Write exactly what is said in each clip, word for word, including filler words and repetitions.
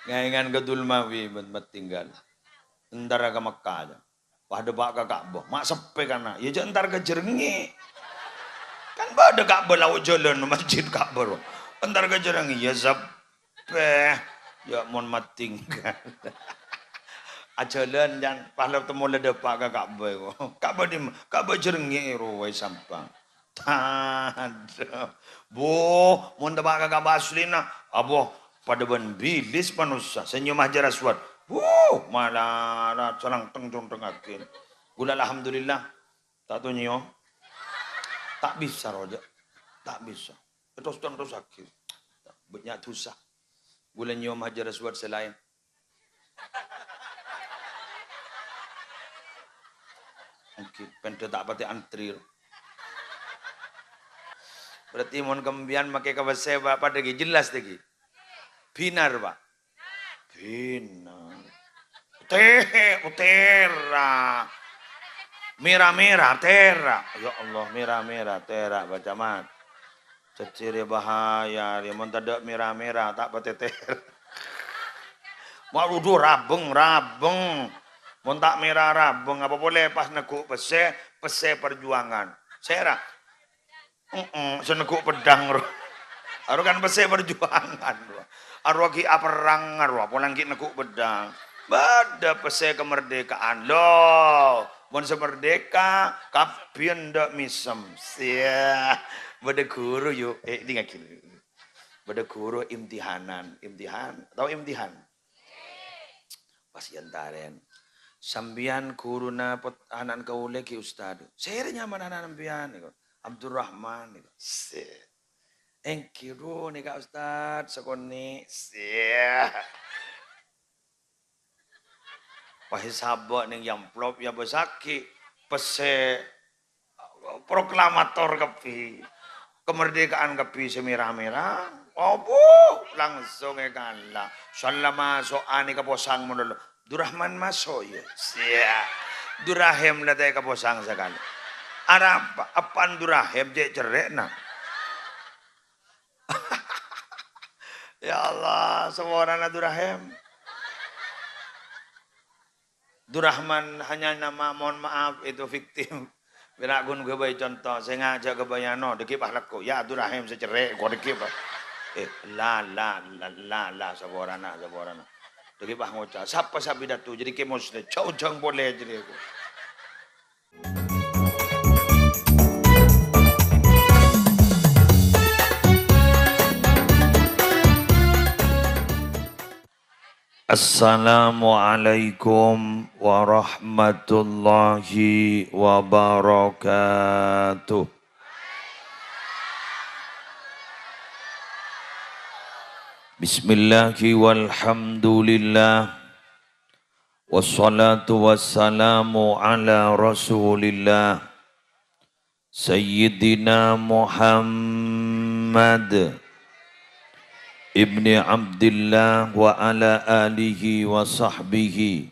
Ngaèngan ka Dulmawi, bân Matinggal. Entara ka Mekkah, jâ. Pas dâpa' ka Ka'bah, ma' seppè kana'. Yâ, jâ' entar ka Jrengngè'. Kan bâdâ Ka'bah lao jhâlân, masjid Ka'bah, ro. Entar ka Jrengngè', yâ seppè. Yâ, mon Matinggal. Ajhâlân, jân, pas la temmo la dâpa' ka Ka'bah, ro. Ka'bah dimma? Ka'bah Jrengngè', ro, è Sampang. Tadâ'. Bo, mon teppa' ka Ka'bah aslina, abo, padâ bân bilis manossa, sè nyèyom Hajar Aswad. Wuh, malarat, salangteng-congtengngaghi. Ghulâ, alhamdulillah, ta' tao nyèyom. Ta' bisa, ro, jâ. Ta' bisa. Ètos-, ètossaghi. Bânnya' dhusa. Ghulâ nyèyom Hajar Aswad sè laèn. Èngghi, pènḍâ ta' patè antri. Berarti mon ka empèyan makè ka pèssè, Pak, padâ ghi, jelas tè ghi? Bhinar, Pak? Bhinar. Tè-, tèra'. Mèra-mèra, tèra'. Ya Allah, mèra-mèra, tèra', Pak Camat. Dhâddhi rè bahaya, rè, mon tadâ' mèra-mèra, ta' patè tèra'. Ma'rudu rabeng, rabeng. Mon ta' mèra rabeng, apa polè pas neggu' pèssè, pèssè parjuangan. Sèra? Heeh, sè neggu' peddhâng, ro. Aro kan pèssè parjuangan, ro. Aro ghi' aperrang, ro, polana ghi' neggu' peddhâng. Bâdâ pèssè kemerdekaan. Loh, mon sè merdeka, kabbhi endâ' mèsem. Sia, bâdâ ghuru, yu. Eh, èdingngaghi. Bâdâ ghuru imtihanan. Imtihan. Tao imtihan? Pas èentarèn. Sampèyan ghuruna pot-, ana'na kaulâ ghi, Ustad. Sèra nyamana ana' sampèyan, nèko. Abdurrahman, nèko. Sè. Èngghi, ro, nèka, Ustad, sakonè'. Sè. Pas èsabâ' neng amplop, èabâsaghi pèssè proklamator kabbhi. Kemerdekaan kabbhi sè mèra-mèra. Obuh, langsung èkala'. Salla maso' anè ka posang malolo. Durrahman maso', yâ. Sia. Durahem la ta' ka posang sakalè. Arapa, eppa'na Durahem cè' cerrè'na. Ya Allah, saporana Durahem. Durrahman hanya nama, mohon maaf, itu fiktif. Pèra' ghun ghâbây conto, sè ngajhâk ghâbây ano, dhâggi' pas lagghu', "Ya Abdurrahim sè cerrè', ko dhâggi' pas." Eh, la, la, la, la, la, saporana, saporana. Dhâggi' pas ngoca', "Sapa sè apidato?" Jârèya Kè Musleh, jhâu-jhâng polè jârèya. Assalamualaikum warahmatullahi wabarakatuh. Bismillahi walhamdulillah. Wassalatu wassalamu ala Rasulillah. Sayyidina Muhammad ibni Abdillah wa ala alihi wa sahbihi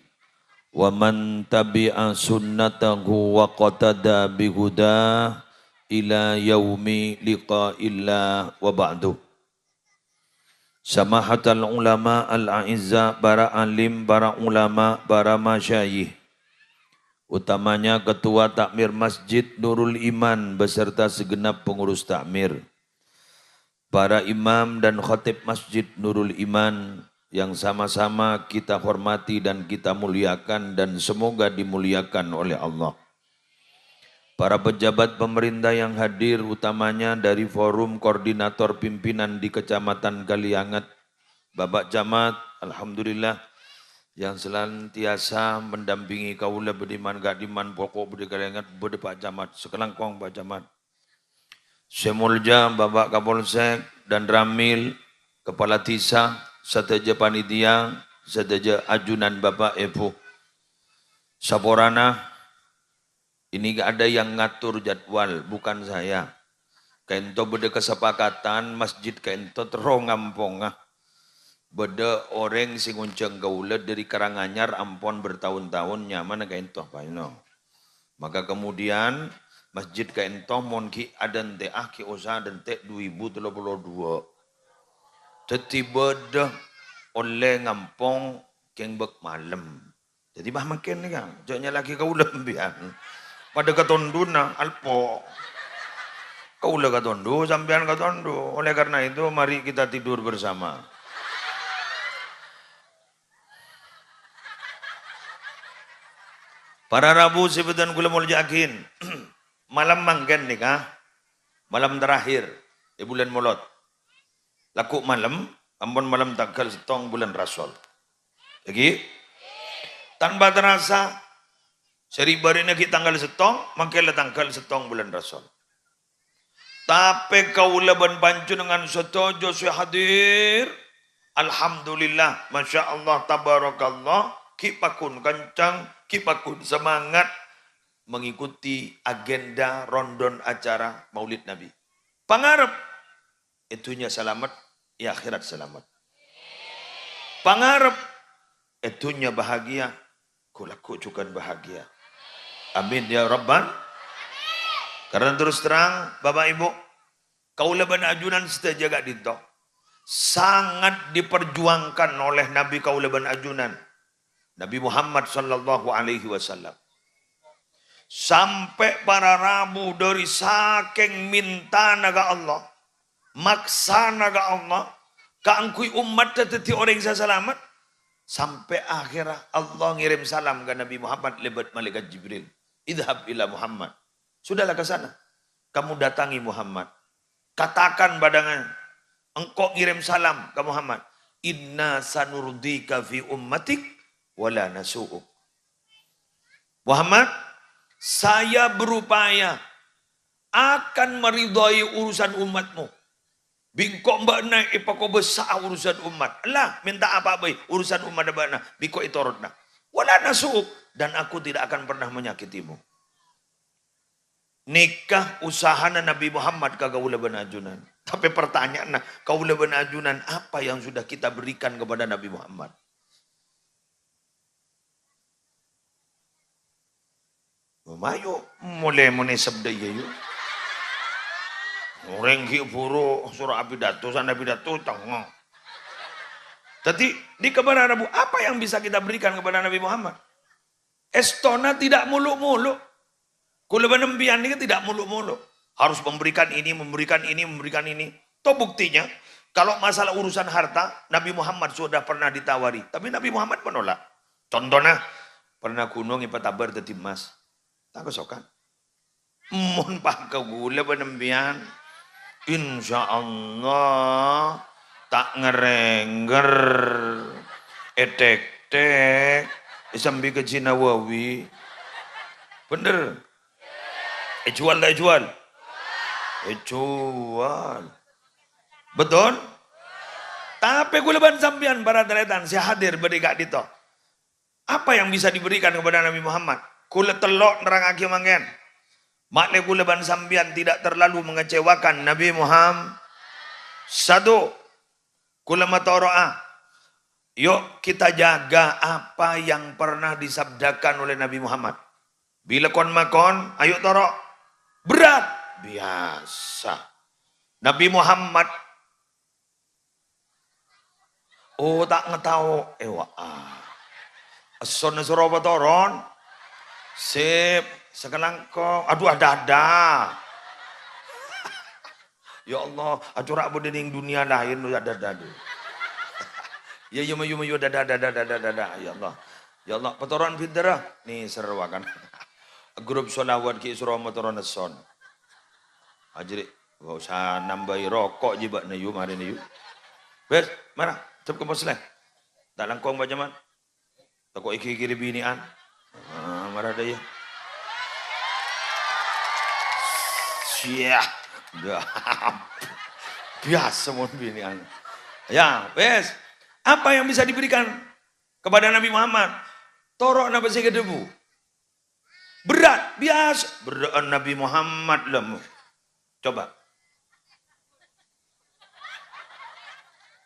wa man tabi'a sunnatahu waqtada bihudah ila yaumi liqa'illah, wa ba'du. Samahatal ulama al-a'izza, para alim, para ulama, para masyayikh, utamanya Ketua Takmir Masjid Nurul Iman beserta segenap pengurus takmir, para imam dan khatib Masjid Nurul Iman yang sama-sama kita hormati dan kita muliakan dan semoga dimuliakan oleh Allah. Para pejabat pemerintah yang hadir, utamanya dari Forum Koordinator Pimpinan di Kecamatan Kalianget, Bapak Camat, alhamdulillah, yang senantiasa mendampingi kaulâ bâdâ è man ka'dimman, poko' bâdâ è Kalianget, bâdâ Pak Camat, sakalangkong Pak Camat. Sè molja Bapak Kapolsek, Danramil, Kepala Desa, sadhâjâ panitia, sadhâjâ ajunan Bapak Èbhu. Saporana, ini ada yang ngatur jadwal, bukan saya. Kaènto bâdâ kesepakatan masjid kaènto terro ngamponga. Bâdâ orèng sè ngonjhâng kaulâ dâri Karanganyar ampon bertahun-tahun nyamana kaènto, Pak Eno. Maka kemudian masjid kaènto mon ghi' adântè'a ghi' osa adântè' du èbu tello polo duwâ'. Dhâddhi bâdâ ollè ngampong kèng bâk malem. Dhâddhi, bâh, mangkèn nèka, jhâ' nyala'aghi kaulâ sampèyan. Padâ katondhuna, alpo. Kaulâ katondhu, sampèyan katondhu. Oleh karena itu, mari kita tidur bersama. Para rabu sè bhâdhân kaulâ molja'aghi, malem mangkèn nèka, malem terakhir è bulân Molot. Lagghu' malem, ampon malem tangghâl sèttong bulân Rasol. Lagi? Tanpa terasa, sè ri'-bâri'na ghi' tangghâl sèttong, mangkèn la tangghâl sèttong bulân Rasol. Tapè kaulâ bân panjhennengngan sadhâjâ sè hadir, alhamdulillah, masya Allah, tabarakallah, ghi' pagghun kenceng, ghi' pagghun semangat mengikuti agenda rondon acara Maulid Nabi. Pangarep, è dhunnya salamet, è akhèrat salamet. Pangarep, è dhunnya bahagia, ghu-lagghu' jhughân bahagia. Amin ya rabbal. Karena terus terang, Bapak Ibu, kaulâ bân ajunan sadhâjâ ka'dinto sangat diperjuangkan oleh Nabi kaulâ bân ajunan, Nabi Muhammad sallallahu alaihi wasallam. Sampè' para rabu dhâri sakèng mintana ka Allah, maksana ka Allah, kaangghuy ommatta dhâddhi orèng sè salamet, sampè' akhèrra Allah ngèrèm salam ka Nabi Muhammad lèbât malaikat Jibril, "Idhhab ila Muhammad." Sudahlah ke sana. Kamu datangi Muhammad. Katakan padanya, engkau ngirim salam ka Muhammad. "Inna sanurdika fi ummatik wa la nasu'uk." Muhammad, saya berupaya akan meridhai urusan umatmu. Bi' engko' bâ'na èpakobâsa'a urusan ommat. Ella, mènta apa bhâi urusan ommatta bâ'na, bi' engko' ètoronna. "Wa la nasu'uk, dan aku tidak akan pernah menyakitimu." Nèka usahana Nabi Muhammad ka kaulâ bân ajunan. Tapè pertanyaanna, kaulâ bân ajunan apa yang sudah kita berikan kepada Nabi Muhammad? Mayu, molè monè sabda iyâ, yu. Orèng ghi' buru soro apidato, san apidato tengnga. Dhâddhi, di kepada Nabi, apa yang bisa kita berikan kepada Nabi Muhammad? Èstona tidak muluk-muluk. Kaulâ bân sampèyan nèka tidak muluk-muluk. Harus memberikan ini, memberikan ini, memberikan ini. Toh buktinya, kalau masalah urusan harta, Nabi Muhammad sudah pernah ditawari. Tapi Nabi Muhammad menolak. Contohnya, pernah ghunong èpatabâr dhâddhi emmas. Ta' kasokan. Mon pa' ka kaulâ bân sampèyan, insyaallah ta' ngèrèngngèr, ètèk-tèk, èsambi ka Jinawawi. Bhender? Èjuwâl ta' èjuwâl? Èjuwâl. Betul? Tapè kaulâ bân sampèyan, para tarètan sè hadir bâdâ è ka'dinto. Apa yang bisa diberikan kepada Nabi Muhammad? Kaulâ tello' nerrangngaghi mangkèn. Ma'lè kaulâ bân sampèyan tidak terlalu mengecewakan Nabi Muhammad. Satu, kaulâ matoro'a. Yuk kita jaga apa yang pernah disabdakan oleh Nabi Muhammad. Bilâ kon-makon, ayo toro'. Berat. Biasa. Nabi Muhammad Oh, ta' ngatao. Eh, wa'a. Essonna soro patoron. Sip, sakalangkong. Aduh, ada-ada. Ya Allah, acora' bâdâ neng dunia lain, ada-ada, aduh. Ya, ya, mayu, mayu, ada-ada, ada-ada, ada-ada, ada-ada. Ya Allah. Ya Allah, patoron pinter, ah. Nih, seru kan. Grup sholawat ki soro patoron esson. Ajri, gak usah nambahi rokok ji, Mbak, nih, yu, mari nih, yu. Wes, mara, cep ke pos leh. Tak langkong, Pak Camat. Tako' iki kiri binian. Ah, mara ada ya. Siah. Biasa mon binian. Ya, wes. Apa yang bisa diberikan kepada Nabi Muhammad? Toro' napa sè kadhâbu? Berat, biasa. Berra'an Nabi Muhammad lem. Coba.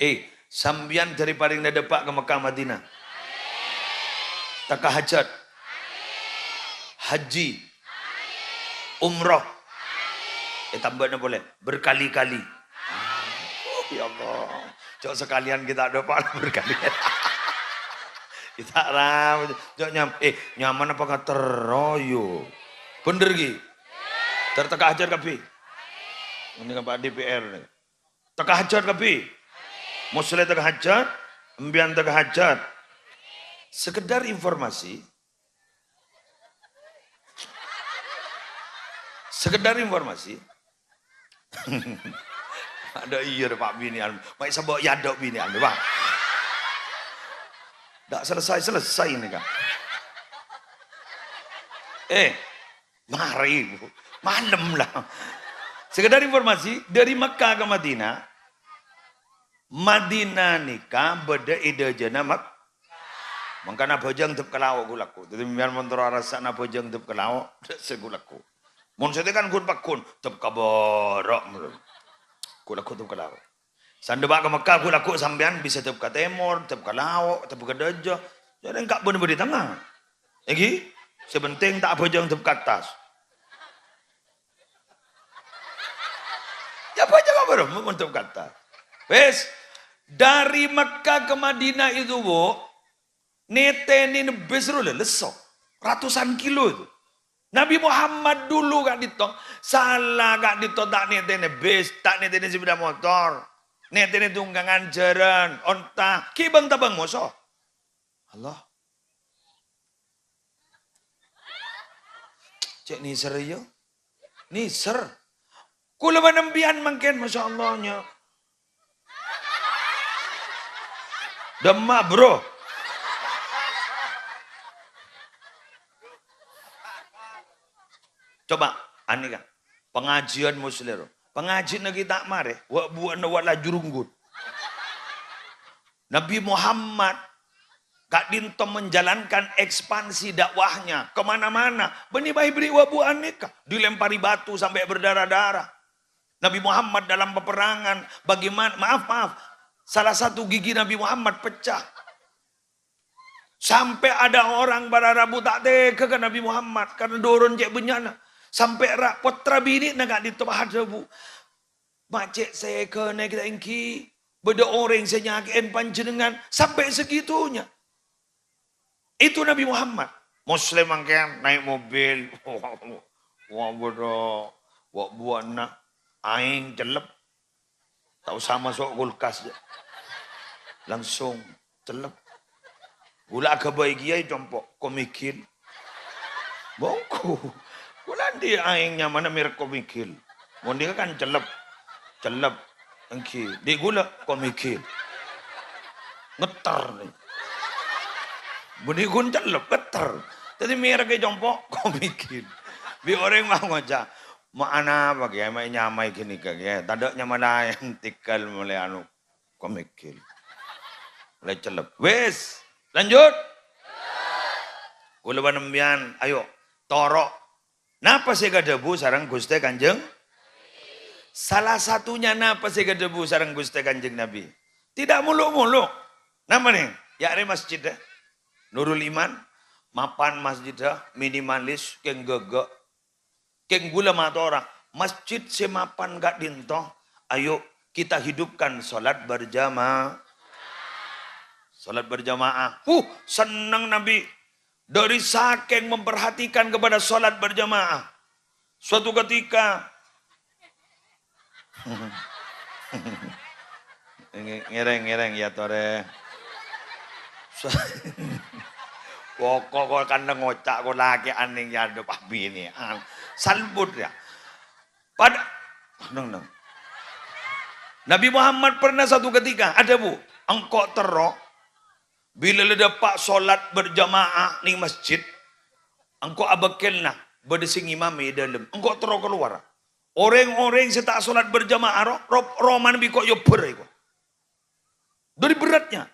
Eh, sampèyan dâri paring na dâpa' ka Mekah Madinah. Taka hajat. Haji. Umroh. Eh, tambâna polè. Berkali-kali. Oh, ya Allah. Cok, sakalèyan kita ada Pak berkali. Kita ram, cok, nyam, eh, nyaman apa nggak terro, yo? Bener, Ki? Ter-, teka hajat kabbhi. Ini kan Pak D P R nih. Teka hajat kabbhi. Musleh teka hajat, embiyan teka hajat. Sekedar informasi, Sekedar informasi. Ada iya deh, Pak, binè'an. Mai sabo' yadok binè'an, Pak. Ndak selesai-selesai ini, Kak. Eh, mari, Bu. Malem lah. Sekedar informasi, dari Mekah ke Madinah, Madinah nèka bâdâ è dâjâna Mek-, mangkana bhâjâng dâp ka lao' ghu-lagghu. Dhâddhi, sampèyan mon terro arassa'na bhâjâng dâp ka lao', dâ' sè ghu-lagghu. Mon satèya kan ghun-pagghun, dâp ka bârâ', ghu-lagghu dâp ka lao'. Sandhâ bâ' ka Mekah, ghu-lagghu sampèyan bisa dâp ka tèmor, dâp ka lao', dâp ka dâjâ. Jârèya engka' bân bâdâ è tengnga. Èngghi? Sè pentèng ta' abhâjâng dâp ka attas. Ya, bhâjâng apa, Bro? Untuk kata. Wes, dari Mekah ke Madinah itu, Bu, nètènè bis ro lesso. Ratusan kilo itu. Nabi Muhammad dulu ka'dinto, sala ka'dinto ta' nètènè bis, ta' nètènè sepeda motor. Nètènè tunggangan jhârân, onta, kèbâng-tabâng moso. Allah. Cè' nèser, yâ. Nèser. Kaulâ bân empèyan mangkèn, masyaallah, nya. Dâmma, Bro. Coba, anèka. Pangajiyân Muslèh ro. Pangajiyânna ghi' ta' marè, wa'-buwa'na wa' la jurunggut. Nabi Muhammad ka'dinto menjalankan ekspansi dakwahnya ke mana-mana. Bânnè bhâi bâri' wa'-buwa'an nèka, dilempari batu sampai berdarah-darah. Nabi Muhammad dalam peperangan, bagaimana, maaf, maaf, salah satu gigi Nabi Muhammad pecah. Sampai ada orang bârâ' rabu ta' tega ka Nabi Muhammad karena dârâna cè' bânnya'na. Sampai ra-, pottra binè'na ka'dinto adhâbu, "Ma' cè' sèghâna kita èngghi bâdâ orèng sè nyakè'è panjhennengngan sampai segitunya." Itu Nabi Muhammad. Muslèh mangkèn naik mobil. Wah, bâdâ wa'-buwa'na aèng cellep. Ta' osa maso' kulkas, jâ. Langsung cellep. Ghulâ aghâbây kèya è compo', komigil. Mongghu. Ghulâ andi' aèng nyamana merek komigil. Mon nèka kan cellep. Cellep. Èngghi. Andi' ghulâ komigil. Ngetter, nè. Bânnè ghun cellep, ngetter. Dhâddhi merek è compo', komigil. Bi' orèng ma' ngoca', "Ma' anapa, Kè, ma' nyamaè ghânèka, Kè? Tadâ' nyama laèn, tèghâl molaè anu, komigil. Molaè cellep." Wis, lanjut. Kaulâ bân empèyan, ayo, toro'. Napa sè èkadhâbu sareng Ghustè Kanjeng? Salah satunya napa sè èkadhâbu sareng Ghustè Kanjeng Nabi? Tidak muluk-muluk. Napa nè? Ya, arè masjid, eh. Nurul Iman, mapan masjid, eh, minimalis, kèng ghâgâ'. Kèng ghulâ matora, masjid sè mapan ka'dinto, ayo kita hidupkan sholat berjama-, sholat berjamaah. Huh, senneng Nabi. Dari saking memperhatikan kepada sholat berjamaah. Suatu ketika, Nge-, ngèrèng, ngèrèng, ya, torè. Pokok kok kan ngoca' kok lakè'an nèng yadop abinè'an. Salbut, ya. Pada, neng, neng. Nabi Muhammad pernah satu ketika adhâbu, "Engko' terro, bilâ la dâpa' sholat berjamaah nèng masjid, engko' abâkkèlna bâdâ sè ngimami è dâlem. Engko' terro kalowar." Orèng-orèng sè ta' sholat berjamaah ro-, ro-, romana bi' ko' èobbhâr, èko. Dari beratnya.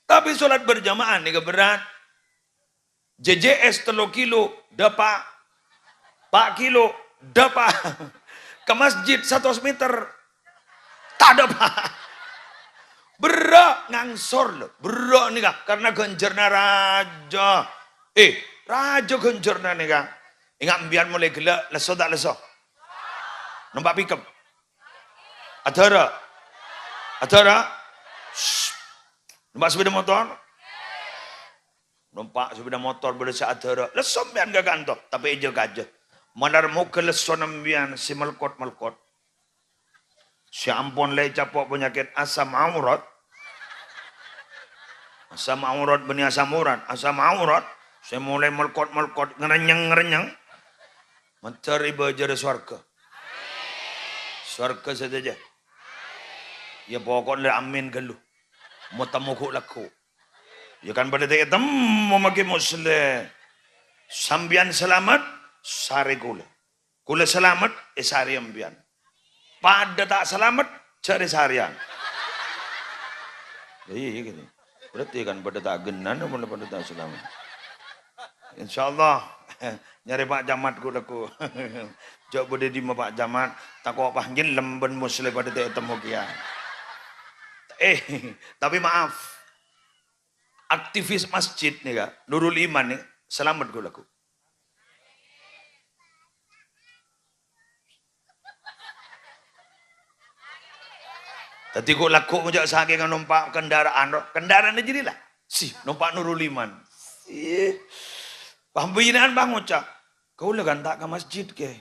Tapi sholat berjamaah nèka berat. J J S tello kilo, dâpa'. Pa' kilo, dâpa'. Ka masjid satos meter. Ta' dâpa'. Berrâ' ngangsor, lho. Berrâ' nèka, karena ghânjhârna rajâ. Eh, rajâ ghânjhârna nèka. Enga' empèyan molaè ghellâ', lesso ta' lesso? Nompa' pickup? Adhârâ'. Adhârâ. Shh. Nompa' sepeda motor. Nompa' sepeda motor bâdâ sè adhârâ. Lesso sampèyan ka kanto, tapè èjâ-kajâ. Malar moghâ lessona sampèyan sè melkot-melkot. Sè ampon la ècapo' panyakèt asam aurat. Asam aurat bânnè asam urat. Asam aurat sè molaè melkot-melkot, ngerenyeng-ngerenyeng. Mandhâr èbâjârâ sowarghâ. Sowarghâ sadhâjâ. Ya, poko'na amin ghâllu. Mo temmo ghu'-lagghu'. Ya kan padâ ta' ètemmo maghi Musleh. Sampèyan salamet, sarè kaulâ. Kaulâ salamet, èsarè sampèyan. Padâ ta' salamet, jhâ' rè-sarèyan. Iyâ, iyâ, gini. Berarti kan padâ ta' ghenna, mon padâ ta' salamet. Insyaallah, nyarè Pak Camat ghu'-lagghu'. Jhâ' bâdâ è dimma Pak Camat, tako' pas nyellem bân Musleh padâ ta' ètemmo kèya. Eh, tapi maaf. Aktivis masjid nèka, Nurul Iman nèka, salamet ghu'-lagghu'. Dhâddhi ghu'-lagghu' ngoca' sakènga nompa' kendaraan, ro. Kendaraanna jârèya la. Si, nompa' Nurul Iman. Si. Pas binè'an pas ngoca', "Kaulâ kan ta' ka masjid, Kè."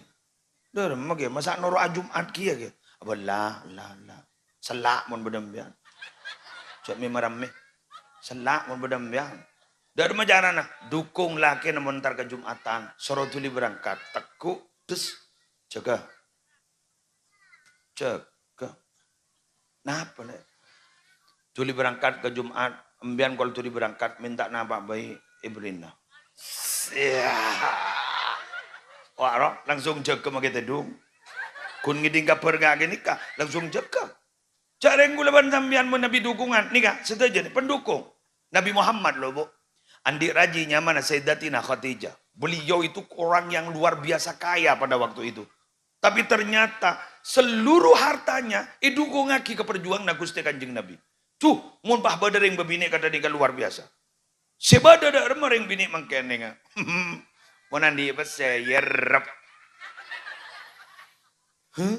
Dhâremma, Kè, masa' noro' ajum'at kèya, Kè? Abâ la, la, la. Sella' mon bâdâ sampèyan. Jhâ' mè-marammè. Sella' mon bâdâ sampèyan. Dhâremma carana, dukung lakèna mon entar ka Jum'atan, soro dhuli berangkat. Tegghu', des. Jâgâ. Jâgâ. Napa, Lè'? Dhuli berangkat ka Jum'at, sampèyan kol dhuli berangkat, mènta napa bhâi èberri'na. Siap. Wah, ro, langsung jâgâ maghi tèdung. Ghun ngèdhing kabhâr ka ghânèka, langsung jâgâ. Jhâ' rèng kaulâ bân sampèyan manabi dukungan, nèka sadhâjâna pendukung Nabi Muhammad, lo, Bu. Andi' rajhi nyamana Sayyidatina Khadijah. Beliau itu orang yang luar biasa kaya pada waktu itu. Tapi ternyata seluruh hartanya èdukungaghi ka parjuwanganna Ghustè Kanjeng Nabi. Duh, mon pas bâdâ rèng bâbinè' kadhâddhiyâ luar biasa. Sè bâdâ dhâ' remma rèng binè' mangkèn nènga. Mon andi' pèssè, yerrep. Huh?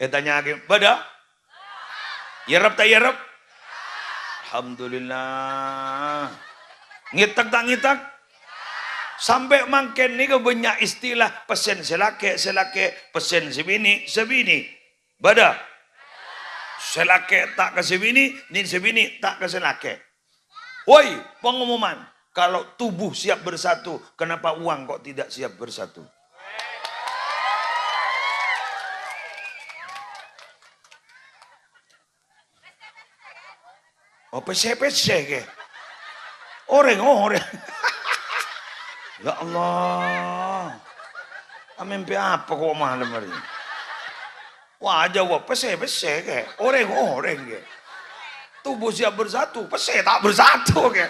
Ètanya'aghi, "Bâdâ?" Yerrep ta' yerrep? Alhamdulillah. Ngètèk ta' ngètèk? Sampè' mangkèn nèka bânnya' istilah pèssèna sè lakè', sè lakè', pèssèna sè binè', sè binè'. Bâdâ? Sè lakè' ta' ka sè binè', nè sè binè' ta' ka sè lakè'. Woi, pengumuman, kalau tubuh siap bersatu, kenapa uang kok tidak siap bersatu? Oh, pèssè-pèssè kè. Orèng, orèng. Ya Allah. Amèmpè apa kok malem arè? Wah, jâwâb pèssè-pèssè kè. Orèng-orèng kè. Tubuh siap bersatu, pèssè ta' bersatu kè.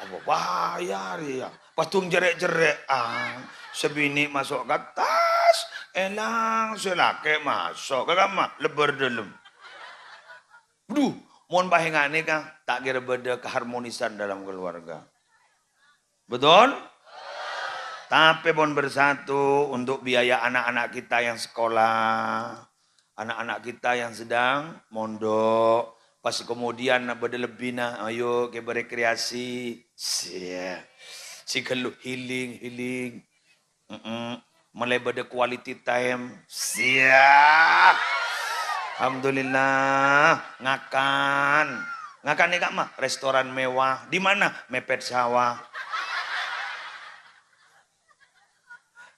Apa bhâi arè ya? Pas dong cerrè'-cerrè'an, sè binè' maso' ka attas, èlang sè lakè' maso' ka kamma, lebbâr dâlem. Duh, mon pas ènga' nèka, ta' kèra bâdâ keharmonisan dalam keluarga. Betul? Tapè pon bersatu untuk biaya anak-anak kita yang sekolah, anak-anak kita yang sedang mondok, pas kemudian bâdâ lebbina, ayo kè berekreasi. Siap. Sè ghâllu healing, healing. Mm-mm. Mèlè bâdâ quality time. Siap. Alhamdulillah. Ngakan. Ngakan nèka mah restoran mewah. Di mana? Mepet sawah.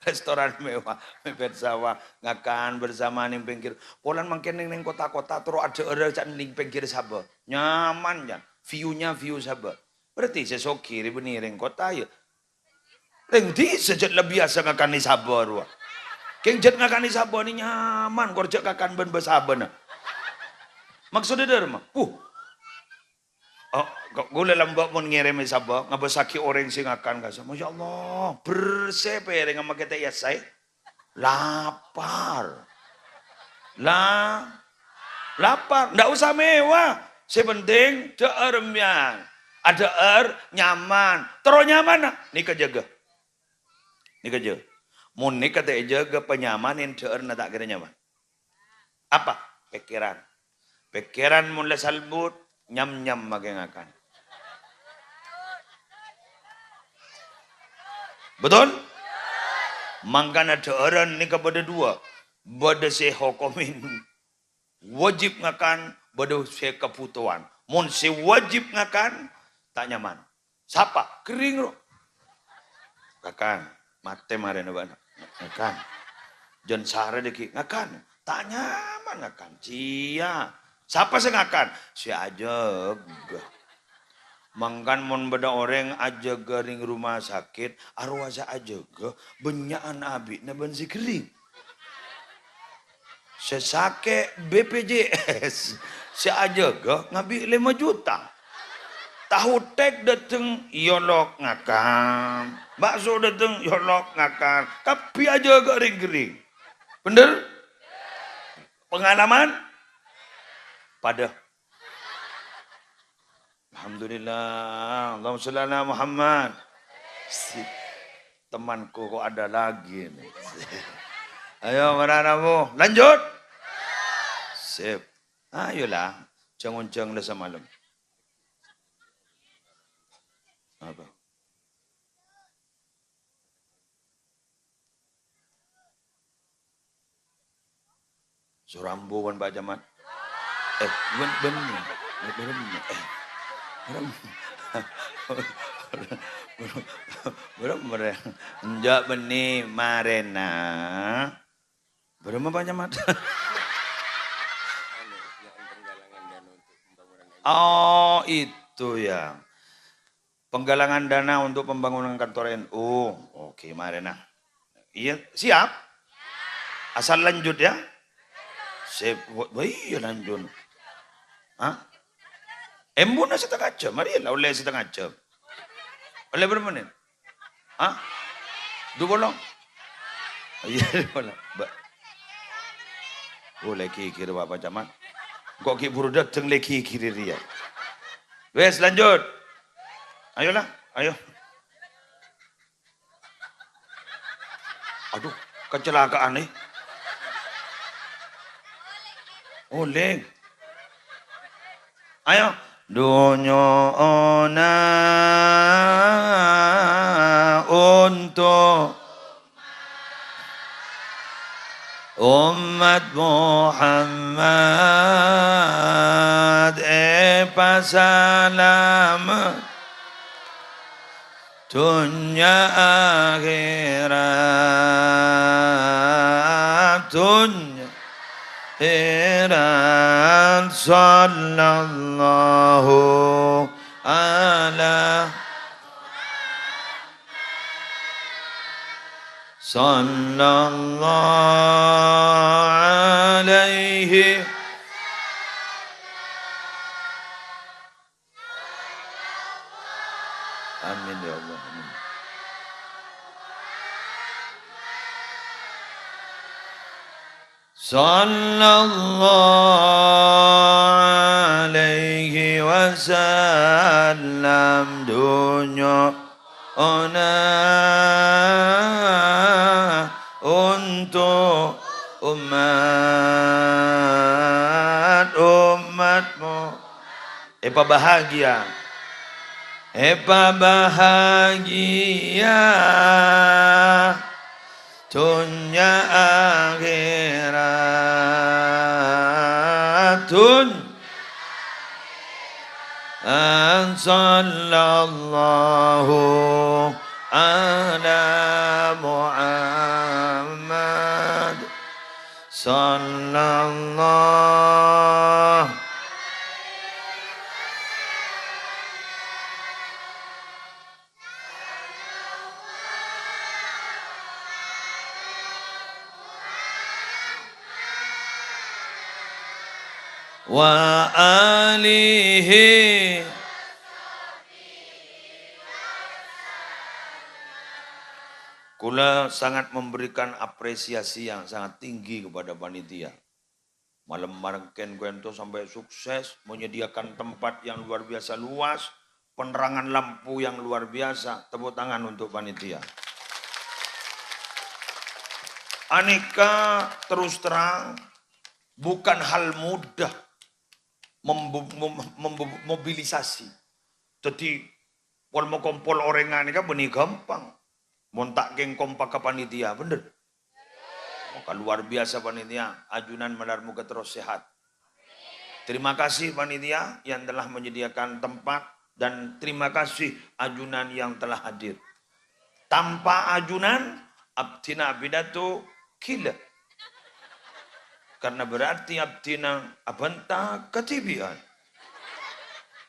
Restoran mewah, mepet sawah. Ngakan bersama nèng pinggir. Polana mangkèn nèng, nèng kota-kota, terro adhâ'ârâ ca' nèng pinggir sabâ. Nyaman, ya. View-nya view sabâ. Berarti sè soghi rè bânnè rèng kota, ya. Rèng dhisa jhât la biyasa ngakan è sabâ rowa. Kèng jhât ngakan è sabâ nè nyaman, kor jhâ' ngakan bân bâ-sabâna. Maksodda dhâremma? Puh. Oh, kok ghulâ lambâ' mon ngèrèmè sabâ, ngabâssaghi orèng sè ngakan ka sabâ. Masya Allah, bersè pèrèngnga makè ta' èyassaè. Lapar. La-, lapar. Ndak usah mewah. Sè penting, dhâ'âr mèyan. Adhâ'âr, nyaman. Terro nyaman, nah. Nèka jâgâ. Nèka jâ. Mon nèka ta' èjâgâ, panyamanan dhâ'ârna ta' kèra nyaman. Apa? Pèkkèran. Pèkkèran mon la salbut, nyam-nyam makè ngakan. Betul? Mangkana dhâ'ârân nèka bâdâ duwâ'. Bâdâ sè hokomèn wajib ngakan, bâdâ sè kabhutowan. Mon sè wajib ngakan, ta' nyaman. Sapa? Ghering, ro. Ngakan. Matè marèna bâ'na. Ngakan. Jân sarè dhâggi'. Ngakan. Ta' nyaman ngakan. Sia. Sapa sè ngakan? Sè ajâgâ. Mangkana mon bâdâ orèng ajâgâ rèng rumah sakit, arowa sè ajâgâ, bânnya'an abi'na bân sè ghering. Sè sakè' B P J S, sè ajâgâ ngabi' lèma juta. Tahu tek dâteng, yolok ngakan. Bakso dâteng, yolok ngakan. Kabbhi ajâgâ rèng-ghering. Bhender? Pengalaman? Padâ. Alhamdulillah. Allahumma sholli ala Muhammad. Si temanku kok ada lagi ini. Ayo, mara rabu. Lanjut. Sip. Ayolah. Jâng-onjâng la samalem. Apa? Sorambu bân Pak Camat. Eh, bân, bân, bân, eh, bân, bân, bân, enjâ' bânnè marèna. Bârâmma Pak Camat? Oh, itu ya. Penggalangan dana untuk pembangunan kantor N U. Oke, marèna. Iya, siap? Asal lanjut ya. Sip, wa-, wa-, iya lanjut. Hah? Embuna setengah jam, mari lah oleh setengah jam. Oleh berapa menit? Hah? Dua puluh? Iya, dua puluh. Ba-, oh, lagi kira Bapak Camat. Kok ki buru dateng lagi kira dia. Wes, lanjut. Ayolah, ayo. Aduh, kecelakaan nih. Oleh. Ayo. Dunyo'ona untuk Ommat Muhammad èpasalamet dhunnya akhèrat, dhunnya akhèrat. Sallallahu ala Sallallahu alaihi. Amin ya Allah. Amin. Sallallahu alaihi wasallam. Dhunyo'ona untuk ommat, ommat Mu-, èpabahagia, èpabahagia. Dhunnya akhèrat, dhunnya akhèrat. Sallallahu ala Muhammad. Sallallahu wa alihi. Kaulâ sangat memberikan apresiasi yang sangat tinggi kepada panitia. Malem marengkèn ka'ènto sampè' sukses, menyediakan tempat yang luar biasa luas, penerangan lampu yang luar biasa. Tepuk tangan untuk panitia. Anèka terus terang bukan hal mudah membu-, mem-, membu-, mobilisasi. Dhâddhi, pol-mokompol orèngnga nèka bânnè ghâmpang. Mon ta' kèng kompak ka panitia, bhender? Maka luar biasa panitia, ajunan malar moga terus sehat. Terima kasih panitia yang telah menyediakan tempat dan terima kasih ajunan yang telah hadir. Tanpa ajunan, abdhina abinatu ghilâ. Karena berarti abdhina abânta kadhibi'ân.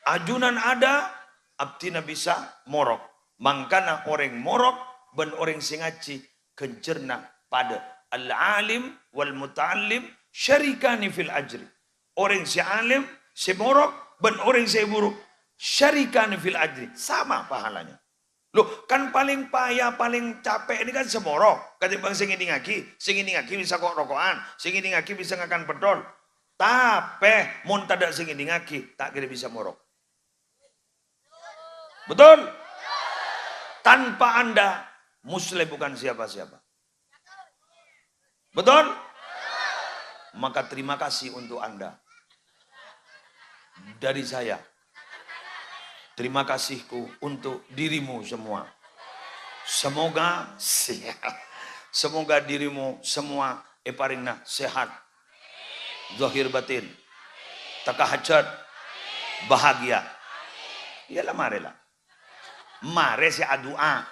Ajunan ada, abdhina bisa morok. Mangkana orèng morok bân orèng sè ngajhi ghânjhârânna padâ. Al-alim wal muta'allim syarikani fil ajri. Orèng sè alim, sè morok, bân orèng sè buru syarikani fil ajri. Sama pahalanya. Loh, kan palèng paya, palèng capè' nèka kan sè morok. Katèmbhâng sè ngèdingngaghi, sè ngèdingngaghi bisa ko'-roko'an, sè ngèdingngaghi bisa ngakan pettol. Tapè mon tadâ' sè ngèdingngaghi, ta' kèra bisa morok. Betul? Tanpa Anda, Musleh bukan siapa-siapa. Betul? Maka terima kasih untuk Anda. Dari saya, terima kasihku untuk dirimu semua. Semoga sehat. Semoga dirimu semua èparèngana sehat. Zahir batin. Teka hajat. Bahagia. Iyâlah, marèla. Marè sè adu'a.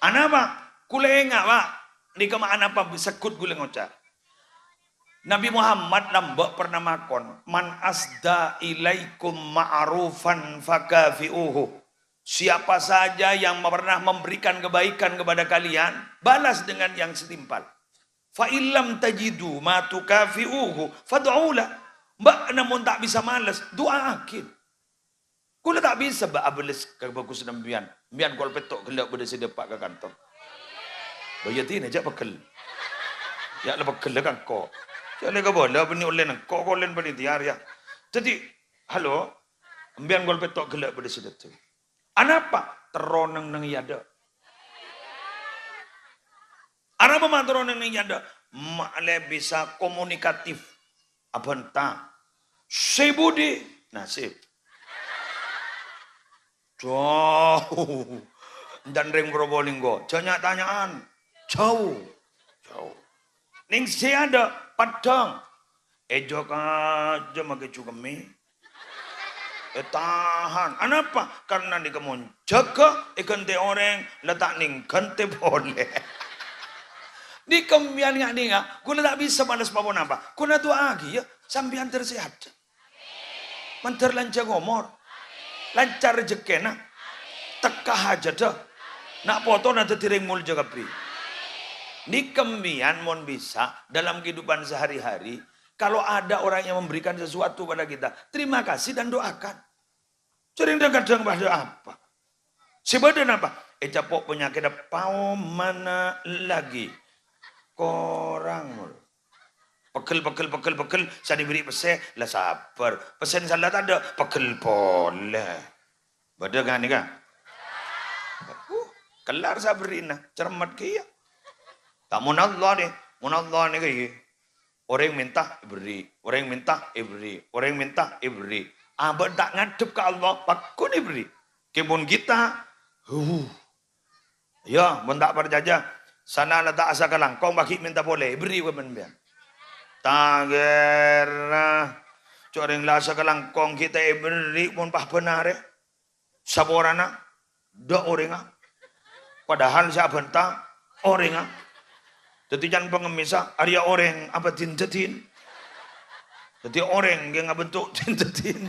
Anapa? Kulâ enga', Pak. Nèka ma' anapa segghut kulâ ngoca'. Nabi Muhammad lambâ' pernah makon, "Man asda ilaikum ma'rufan fakafi'uhu." Siapa saja yang pernah memberikan kebaikan kepada kalian, balas dengan yang setimpal. "Fa illam tajidu ma tukafi'uhu fad'ulah." Bâ'na mon ta' bisa males, du'aaghi. Kulâ ta' bisa, Mbak, abâles ka bhâghusna sampèyan. Sampèyan kol pètto' ghellâ' bâdâ sè dâpa' ka kantor. Bâ iyâ dinah, jhâ' pegghel. Yâ la pegghel ka engko'. Jhâ' la kabâlâ bânnè ollèna engko', ollèna panitia rèya. Dhâddhi, halo, sampèyan kol pètto' ghellâ' bâdâ sè dâteng. Anapa? Terro neng-neng è adâ'. Arapa ma' terro neng-neng è adâ'? Ma'lè bisa komunikatif. Abhânta. Sè budi nasib. Jhâu. Èntar rèng Probolinggo. Jhâ' nya'-tanya'an. Jhâu. Jhâu. Neng sè adâ' peddhâng. Èjhâ' kajâ makè jhukemmè. Ètahan. Anapa? Karna nèka mon jâgâ èghântè orèng, la ta' nèng ghântè polè. Nèka sampèyan nga'-nènga', kulâ ta' bisa males pa-ponapa. Kulâ du'aaghi, yâ, sampèyan tersehat. Mandhâr lanjhâng omor. Lancar rejhekkèna. Tekka hajhâddhâ. Na' potona dhâddhi rèng molja kabbhi. Nèka sampèyan mon bisa, dalam kehidupan sehari-hari, kalau ada orang yang memberikan sesuatu pada kita, terima kasih dan doakan. Jhâ' rèng dhâng-kadhâng padâ apa? Sè bâdâ napa? Ècapo' panyakèdhâ paomana lagi. Korang molo. Pegghel, pegghel, pegghel, pegghel, sè èbherri' pèssè, la sabbhâr. Pèssèna sala tadâ', pegghel polè. Bâdâ kan nèka? Uh, kellar sè èbherri'na, cermet kèya. Ta' mon Allah nè, mon Allah nèka iyâ. Orèng mènta èbherri', orèng mènta èbherri', orèng mènta èbherri'. Abâ' ta' ngadhep ka Allah, pagghun èbherri'. Kèng mon kita, huh. Yâ, mon ta' parcajâ, sana la ta' asakalangkong, paghi' mènta polè, èbherri' bân sampèyan. Ta' kèra, jhâ' rèng la asakalangkong ghi' ta' èbherri' mon pas bhânarè. Saporana, dâ' orèngnga. Padahal sè abhânta orèngnga. Dhâddhi can pangemmissa, arèya orèng apa din-dâddin. Dhâddhi orèng kèng abentuk din-dâddin.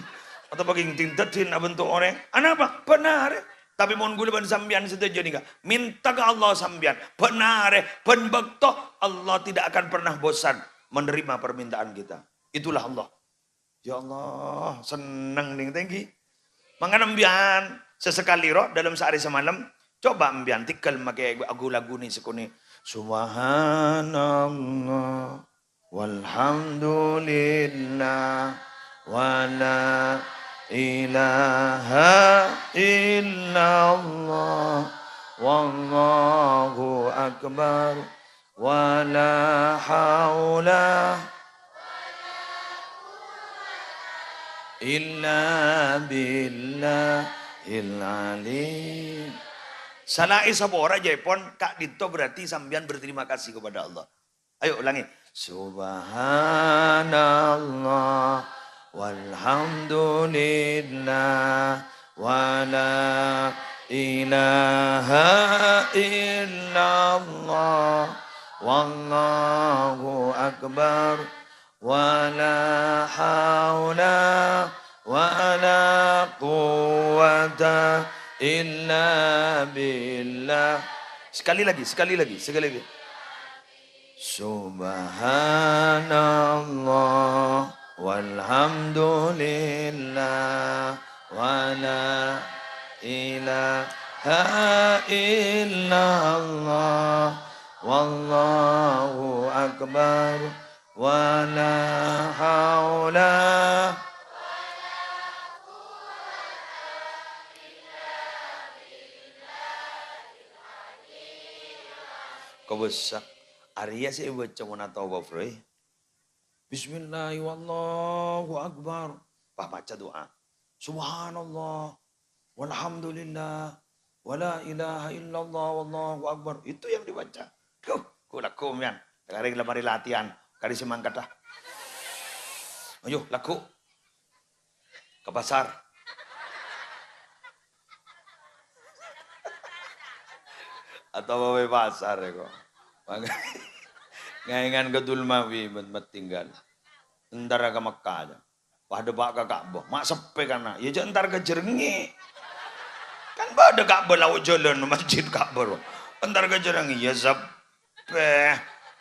Otabâ kèng din-dâddin abentuk orèng. Anapa? Bhânarè. Tapè mon ghulâ bân sampèyan sadhâjâ nèka, mènta ka Allah sampèyan. Bhânarè, bân bâkto Allah tidak akan pernah bosan menerima permintaan kita. Itulah Allah. Ya Allah, senneng nèng tèngghi. Mangkana sampèyan, sesekali ro, dalam sehari semalam, coba sampèyan tèngghâl makè ghu-, ghu-lagu nè sakonè'. Subhanallah, walhamdulillah, wa la ilaha illallah, wallahu akbar. Wa la haula. إلا بالله العلي. Salaèn sapora, jâèpon ka'dinto berarti sampèyan berterima kasih kepada Allah. Ayo ulangi. Subhanallah walhamdulillah wala ilaha illallah wallahu akbar wala haula wala quwwata illa billah. Sekali lagi, sekali lagi, sekali lagi. Subhanallah walhamdulillah wala ilaha illallah wallahu akbar wala haula. Kobâsa. Arèya sè èbâca mon atawaf, Bro, è. Bismillah, wallahu akbar. Pas maca du'a. Subhanallah, walhamdulillah, wala ilaha illallah, wallahu akbar. Itu yang dibaca. Duh, ghu lagghu, mèyan. Karè la marè latihan. Karè sè mangkat, ah. Ayo, lagghu. Ka pasar. Atau bâbâ pasar, ya, kok. Mangkana ngaèngan ka Dulmawi, met-, met tinggal. Entar ka Mekkah, ya. Pas dâpa' ka Ka'bah, ma' seppè kana'. Ya, jâ' entar ka Jrengngè'. Kan bâdâ Ka'bah lao' jhâlân, masjid Ka'bah, ro. Entar ka Jrengngè', ya, sep-, Beh,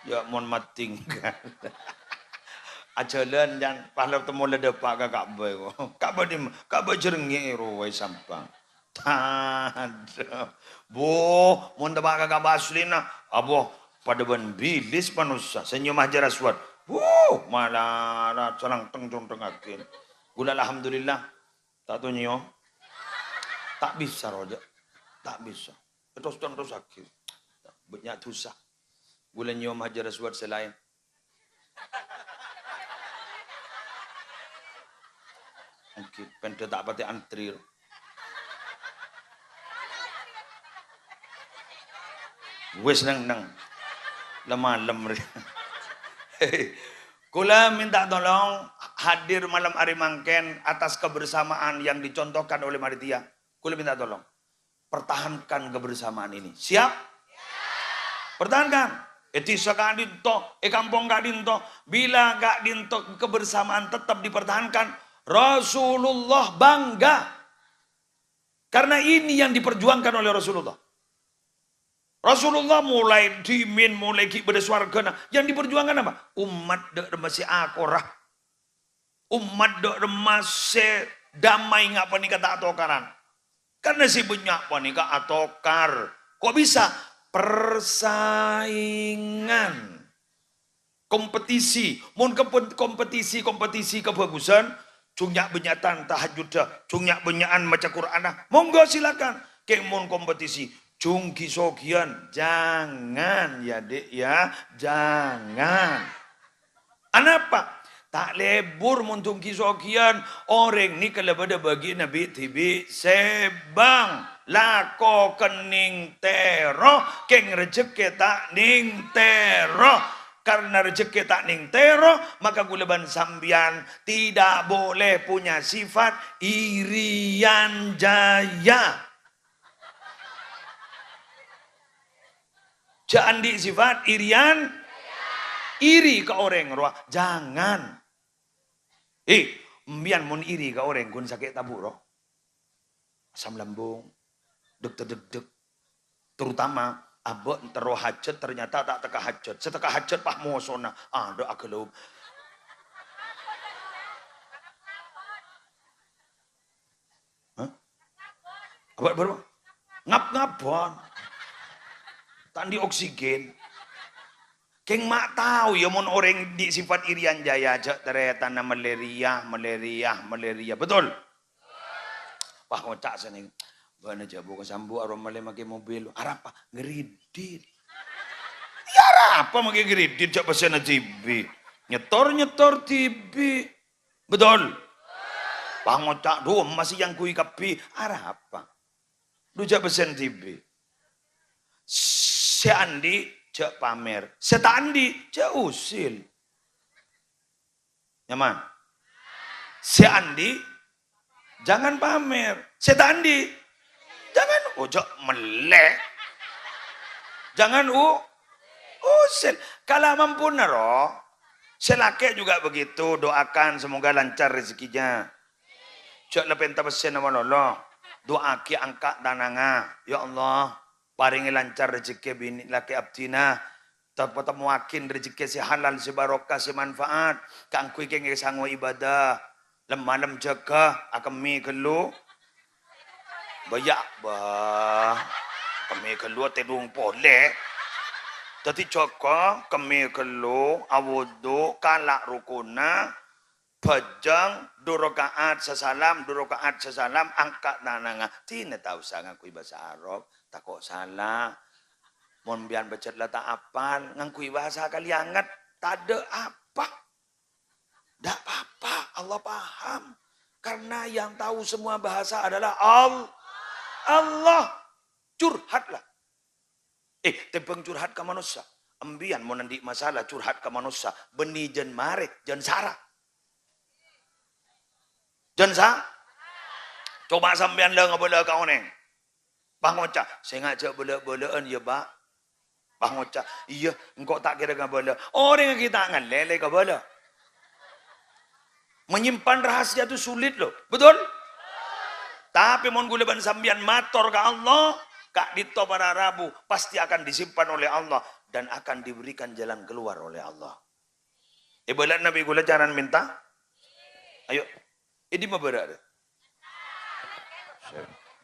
ya mon matinggal. Ajhâlân, Can, pas la temmo la dâpa' ka Ka'bah, kok. Ka'bah dimma? Ka'bah Jrengngè' rowa è Sampang. Tadâ'. Bo, mon dâpa' ka Ka'bah asllina, abo, padâ bân bilis manossa, sè nyèyom Hajar Aswad. Wuh, malarat, salangteng-contengngaghi. Ghulâ alhamdulillah, ta' tao nyèyom. Ta' bisa, ro, jâ'. Ta' bisa. Terros-terrosaghi. Bânnya' dhusa. Ghulâ nyèyom Hajar Aswad sè laèn. Èngghi, pènḍâ ta' patè antri, ro. Wis neng-neng. La malem, rè. Kaulâ minta tolong hadir malam hari mangkèn atas kebersamaan yang dicontohkan oleh panitia. Kaulâ minta tolong. Pertahankan kebersamaan ini. Siap? Pertahankan. È dhisa ka'ḍinto, è kampong ka'ḍinto, bila ka'ḍinto kebersamaan tetap dipertahankan, Rasulullah bangga. Karena ini yang diperjuangkan oleh Rasulullah. Rasulullah molaè ḍimèn, molaè ghi' bâḍâ sowarghâna. Yang diperjuangkan apa? Ommat ḍâ' remma sè akorra. Ommat ḍâ' remma sè ḍâmai nga' panèka ta' atokaran. Karna sè bânnya' panèka atokar. Kok bisa? Persaingan. Kompetisi. Mon kepon-, kompetisi, kompetisi kabhâghusân, jhung nya'-bânnya'an tahajjudda, jhung nya'-bânnya'an maca Qur'anna, monggo silakan. Kèng mon kompetisi, jhung ghi-soghiyân, jangan ya, Dik, ya, jangan. Anapa? Ta' lebur mon jhung ghi-soghiyân, orèng nèka la bâḍâ bâgiânna bi'-dhibi' sèbâng. Lako kennèng tèro, kèng rejhekkè ta' nèng tèro. Karna rejhekkè ta' nèng tèro, maka kaulâ bân sampèyan tidak boleh punya sifat irian jaya. Jhâ' anḍi' sifat irian, iri ka orèng rowa. Jangan. Eh, empèyan mon iri ka orèng, ghun sakè' tabu', ro. Asam lambung, deg-deg-deg. Terutama, abâ' terro hajat, ternyata ta' teka hajat. Sè teka hajat, pas mosona. Aḍâ' aghâlâup. Hah? Apa, apa, apa? Ngap-ngapan. Ta' anḍi' oksigen. Kèng ma' tao, ya, mon orèng anḍi' sifat irian jaya, jhâ' tarètanna malaria, malaria, malaria. Betul? Pas ngoca' sè nèng, "Bâ'na jhâ' bu-, kasambu' arowa malè makè mobil." Arapa? Ngredit. Ya, arapa makè ngredit, jhâ' pèssèna dhibi'. Nyetor, nyetor dhibi'. Betul? Pangoca', "Dhu, emmas èyangghuy kabbhi." Arapa? Dhu, jhâ' pèssèna dhibi'. Sè andi', jhâ' pamer. Sè ta' andi', jhâ' usil. Nyaman? Sè andi', jangan pamer. Sè ta' andi', jangan, oh, jhâ' mellè. Jangan u-, usil. Kala mampuna, ro. Sè lakè' juga begitu, doakan semoga lancar rezekinya. Jhâ' la pènta pèssèna malolo. Do'aaghi angka' tanangnga. Ya Allah, parèngè lancar rejekkè binè lakè abdhina. Ta-, patemmowaaghi rejekkè sè halal, sè barokah, sè manfaat, kaangghuy kèngèng sangowa ibadah. Lem-malem jâgâ, akemmè ghâllu. Bâyâ', bah. Akemmè ghâllu atèdung polè. Dhâddhi jâgâ, kemmè ghâllu, awudu, kala' rokonna, bhâjâng, du raka'at sasalam, du raka'at sasalam, angka' tanangnga. Dinah ta' osa ngangghuy bhâsa Arab, tako' sala. Mon sampèyan pajhât la ta' apal, ngangghuy bhâsa Kalianget, tadâ' apa. Ndak apa-apa, Allah paham. Karena yang tahu semua bahasa adalah Al-, Allah. Curhatlah. Eh, tèmbhâng curhat ka manossa. Sampèyan mon andi' masalah curhat ka manossa, bânnè jân marè, jân sara. Jân sa-, coba sampèyan la ngabâlâ ka onèng. Pangoca', "Sènga' jhâ' bâlâ'-bâlâ'ân, yâ, Pa'." Pangoca', "Iyâ, engko' ta' kèra ngabâlâ." Orèng ghi' ta' ngallè la èkabâlâ. Menyimpan rahasia itu sulit, loh. Betul? Tapi mon kaulâ bân sampèyan mator ka Allah, ka'dinto para rabu pasti akan disimpan oleh Allah dan akan diberikan jalan keluar oleh Allah. È bâlâ'na bi' kaulâ carana mènta? Ayo. È dimma bârâ', rè?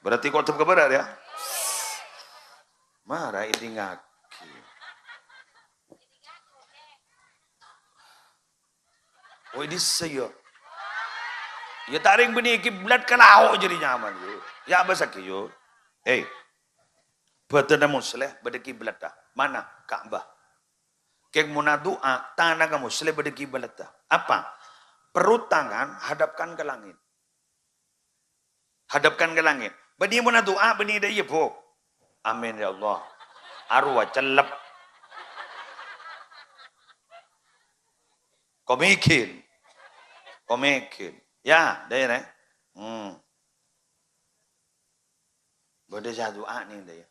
Berarti kodem ka bârâ', rè, ya? Mara èdingngaghi. Oh, è dissa, yâ. Yâ, ta' rèng bânnè kiblat ka lao' jârèya nyaman, yâ. Yâ, abâssaghi, yâ. Hei. Bâdânna Musleh bâdâ kiblatta. Mana? Ka'bah. Kèng mon adu'a, tanangnga Musleh bâdâ kiblatta. Apa? Perut tangan hadapkan ke langit. Hadapkan ke langit. Bânnè mon adu'a, bânnè dâ' iyâ, Bu. Amin, ya Allah. Arowa cellep. Komèghin. Komèghin. Yâ, dâ' iyâ, rè. Hmm. Bâdâ sè adu'a nèng dâ' iyâ.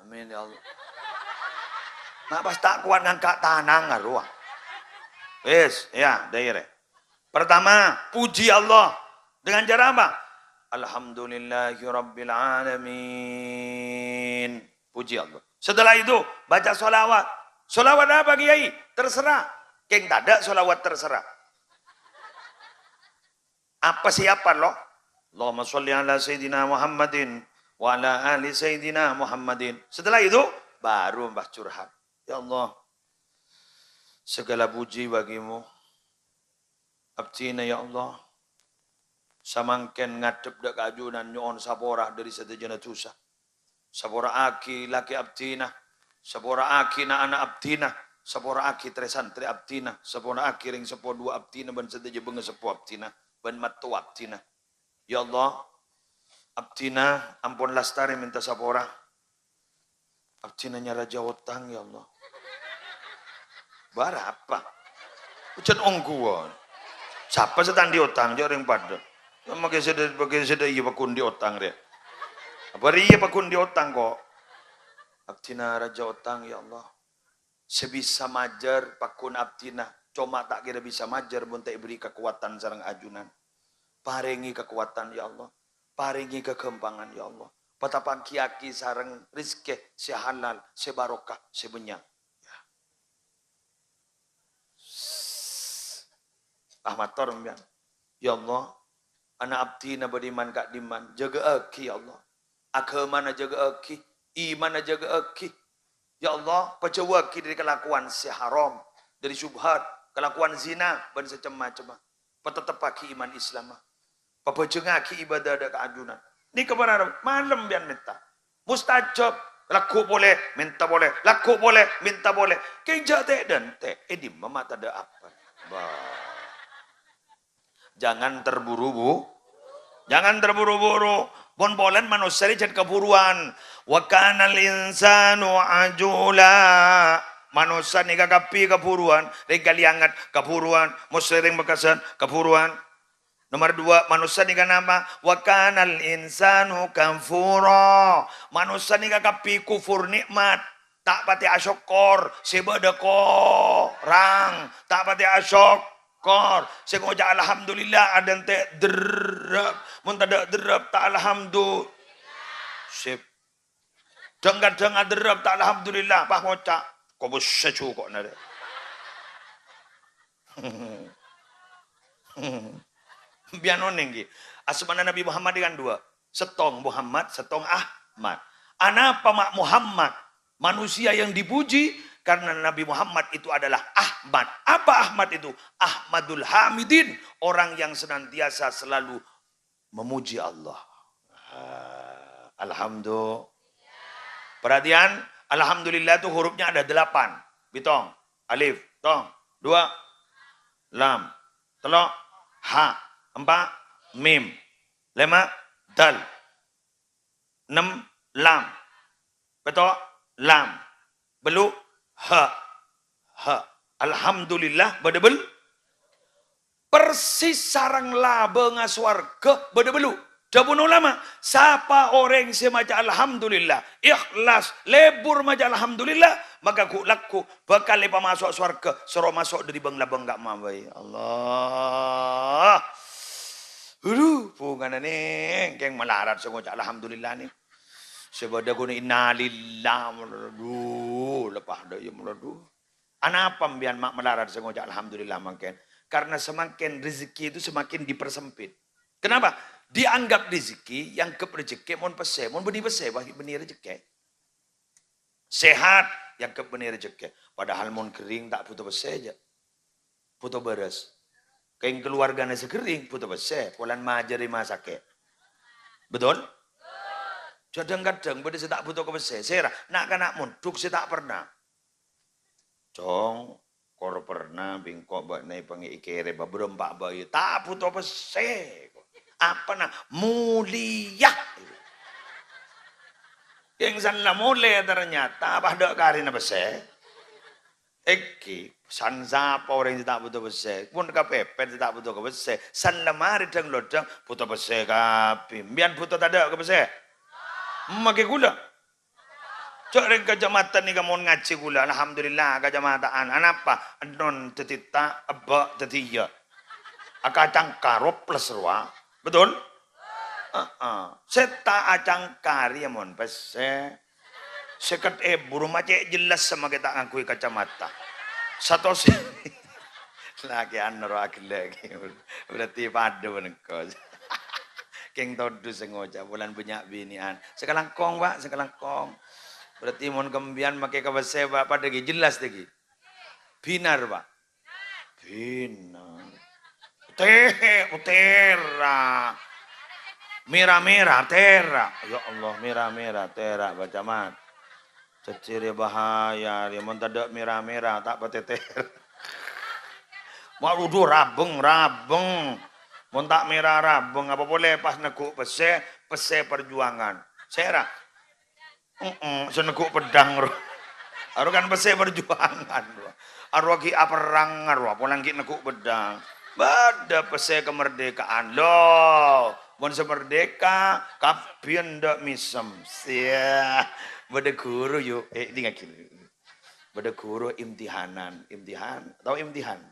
Amin, ya Allah. Ma' pas ta' kowat ngangka' tanang arowa. Wis, yâ, dâ' iyâ, rè. Pertama, puji Allah. Dengan cara apa? Alhamdulillahirabbil alamin. Puji Allah. Setelah itu, baca sholawat. Sholawat apa, Kiai? Terserah. Kèng tadâ' sholawat terserah. Apa sè èapal, lo? Allahumma sholli ala Sayyidina Muhammadin wa ala ali Sayyidina Muhammadin. Setelah itu, baru mbah curhat. Ya Allah, segala puji bagimu. Abdhina, ya Allah, samangkèn ngadhep dâ' ka ajunan nyo'on sapora dâri sadhâjâna dhusa. Sapora'aghi lakè abdhina, sapora'aghi na'-ana' abdhina, sapora'aghi trè-santrè abdhina, sapora'aghi rèng seppo duwâ' abdhina bân sadhâjâ bângaseppo abdhina, bân mattowa abdhina. Ya Allah, abdhina ampon lastarè mènta sapora. Abdhina nyarajâ otang, ya Allah. Bârâmpa? Ojhân ongghuwân. Sapa sè ta' andi' otang, jhâ' rèng padâ. Makè sè dâ-, makè sè dâ' iyâ paggun andi' otang rèya. Apa rèya paggun andi' otang, ko'? Abdhina rajâ otang, ya Allah. Sè bisa majâr paggun abdhina, coma ta' kèra bisa majâr mon ta' èberri' kakowadhân sareng ajunan. Parèngè kakowadhân, ya Allah. Parèngè kaghâmpangan, ya Allah. Patapa'aghiyâghi sareng rejhekkè sè halal, sè barokah, sè bânnya'. Ya. Ah, mator, sampèyan. Ya Allah, ana' abdhina bâdâ è man-ka'dimman, jâgâ'âghi, ya Allah. Aghâmana jâgâ'âghi, imanna jâgâ'âghi. Ya Allah, pajhâuwâghi dâri kalakowan sè haram, dâri syubhat, kalakowan zina, bân sè cem-macemma. Patetteppaghi iman Islamma. Pabhâjângngaghi ibâdâ dâ' ka ajunan. Nèka para malem sampèyan mènta. Mustajab. Lagghu' polè, mènta polè. Lagghu' polè, mènta polè. Kèng jhâ' tè'-dântè'. È dimma ma' tadâ' apa? Bâh. Jangan terburu-bu-, Jangan terburu-buru. Pon polana manossa rè jhât kabhuruwân. Wa kanal insanu ajula. Manossa nèka kabbhi kabhuruwân. Rèng Kalianget kabhuruwân. Moslè rèng Pekkasan kabhuruwân. Nomor dua, manossa nèka napa? Wa kanal insanu kafura. Manossa nèka kabbhi kufur nè'mat. Ta' patè asokkor, sè bâdâ korang. Ta' patè asokkor. Sè ngoca' alhamdulillah, adânte' derrep. Mon tadâ' derrep, ta' alhamdu-, sip. Dhâng-kadhâng aderrep, ta' alhamdulillah, pas ngoca', "Kobâsa juko'na rè." Bi'en onèng, ghi. Asmana Nabi Muhammad kan dua. Sèttong Muhammad, sèttong Ahmad. Anapa ma' Muhammad? Manusia yang dipuji karena Nabi Muhammad itu adalah Ahmad. Apa Ahmad itu? Ahmadul Hamidin, orang yang senantiasa selalu memuji Allah. Ah, alhamdu-, Perhatian, alhamdulillah itu hurufnya ada delapan. Bitong, alif, tong, dua, lam, tello', ha, empa', mim, lèma', dal, ennem, lam, pètto', lam, bâllu', ha, ha. Alhamdulillah, bâdâ bâl-, persis sareng labângnga sowarghâ bâdâ bâllu'. Dhâbuna ulama, sapa orèng sè maca alhamdulillah, ikhlas, lebur maca alhamdulillah, maka ghu'-, lagghu' bhâkal èpamaso' sowarghâ, soro maso' dâri bâng-labâng ka'emma bhâi. Allah. Aduh, bhungana nèng, kèng malarat sè ngoca' alhamdulillah nèng. Sè bâdâ ghun innalillah, aduh, lepas dâ' iyâ, aduh. Anapa sampèyan ma' malarat sè ngoca' alhamdulillah mangkèn? Karena semakin rezeki itu semakin dipersempit. Kenapa? Dianggap rezeki, èangghep rejhekkè mon pèssè, mon bânnè pèssè, bânnè rejhekkè. Sehat, èangghep bânnè rejhekkè. Padahal mon ghering ta' bhuto pèssè jâ. Bhuto bârâs. Kèng kaluwarghâna sè ghering bhuto pèssè, polana majâr è rumah sakit. Betul? Kadhâng-kadhâng bâdâ sè ta' bhuto ka pèssè. Sèra, na'-kana' mondhuk sè ta' pernah. Cong, kor pernah bi' engko' bâ'na èpangè'è kèrèm bâbârâmpa bhâi. Ta' bhuto pèssè. Apana? Molèya. Kèng san la molè ternyata pas dâ' karèna pèssè. Èngghi, san sapa orèng sè ta' bhuto pèssè? Mon kapèpèt sè ta' bhuto ka pèssè, san la marè dhâng-lodhâng bhuto pèssè kabbhi. Sampèyan bhuto tadâ' ka pèssè? Maghi ghulâ. Cè' rèng kacamatan nèka mon ngajhi ghulâ, alhamdulillah, kacamatan. Anapa? Ennon dhâddhi ta', ebbâ' dhâddhi iyâ. Akacangkar, roples rowa. Betul? Heeh. Sè ta' acangkar iyâ mon pèssè. Sèket èbu roma cè' jelas samangkè ta' ngangghuy kacamata. Satos lakè'an rowa ghellâ'. Berarti padâ bân engko'. Kèng todus sè ngoca', polana bânnya' binè'an. Sakalangkong, Pak, sakalangkong. Berarti mon ka sampèyan makè ka pèssè, Pak, padâ ghi, jelas tè ghi. Bhinar, Pak. Bhinar. Tè-, tèra'. Mèra-mèra, tèra'. Ya Allah, mèra-mèra, tèra', Pak Camat. Dhâddhi rè bahaya, rè. Mon tadâ' mèra-mèra, ta' patè tèra'. Waduh, rabeng, rabeng. Mon ta' mèra, rabeng. Apa polè pas neggu' pèssè, pèssè perjuangan. Sèra. Heeh, sè neggu' peddhâng, ro. Aro kan pèssè perjuangan, ro. Aro ghi' aperrang, ro, polana ghi' neggu' peddhâng. Bâdâ pèssè kemerdekaan. Lho, mon sè merdeka, kabbhi endâ' mèsem. Sia. Bâdâ ghuru, yu. Eh, dingaghi. Bâdâ ghuru imtihanan. Imtihan. Tao imtihan?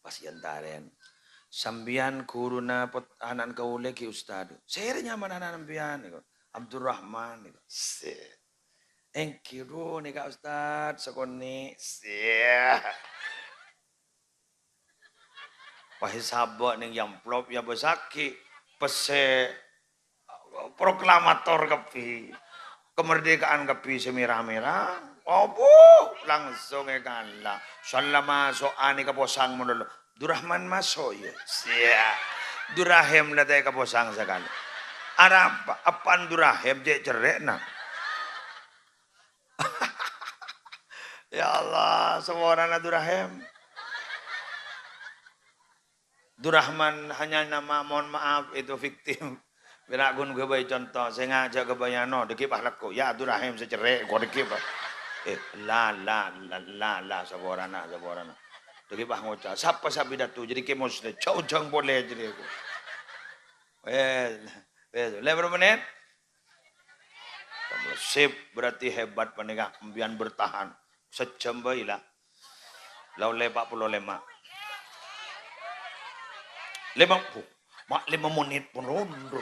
Pas èentarèn. "Sampèyan ghuruna pot-, ana'na kaulâ ghi, Ustad." "Sèra nyamana ana' sampèyan?" nèko. "Abdurrahman," nèko. Se. "Èngghi, ro, nèka Ustad, sakonè'." Se. Pas èsabâ' neng amplop, èabâssaghi pèssè. Proklamator kabbhi. Kemerdekaan kabbhi sè mèra-mèra. Abu, langsung èkala'. Sala maso' anè kaposang malolo. Durrahman maso', iyâ. Sia. Durrahem la ta' èkaposang sakalè. Arapa, eppa'na Durrahem cè' cerrè'na. Ya Allah, saporana Durrahem. Durrahman hanya nama, mohon maaf, itu fiktif. Pèra' ghun ghâbây conto, sè ngajhâk ghâbây ano, dhâggi' pas lekko. Ya Abdurrahim sè cerrè', ko dhâggi' pas. Eh, la, la, la, la, la, saporana, saporana. Dhâggi' pas ngoca', sapa sè apidato, jadi kemos, jhâ' ojhâng polè jadi aku. Eh, eh, lèbâr menit? Sip, berarti hebat panèka, empiyan bertahan. Sajjhâm bhâi la. La ollè empat puluh lima. Lèma, oh, ma' lèma menit pon rondur.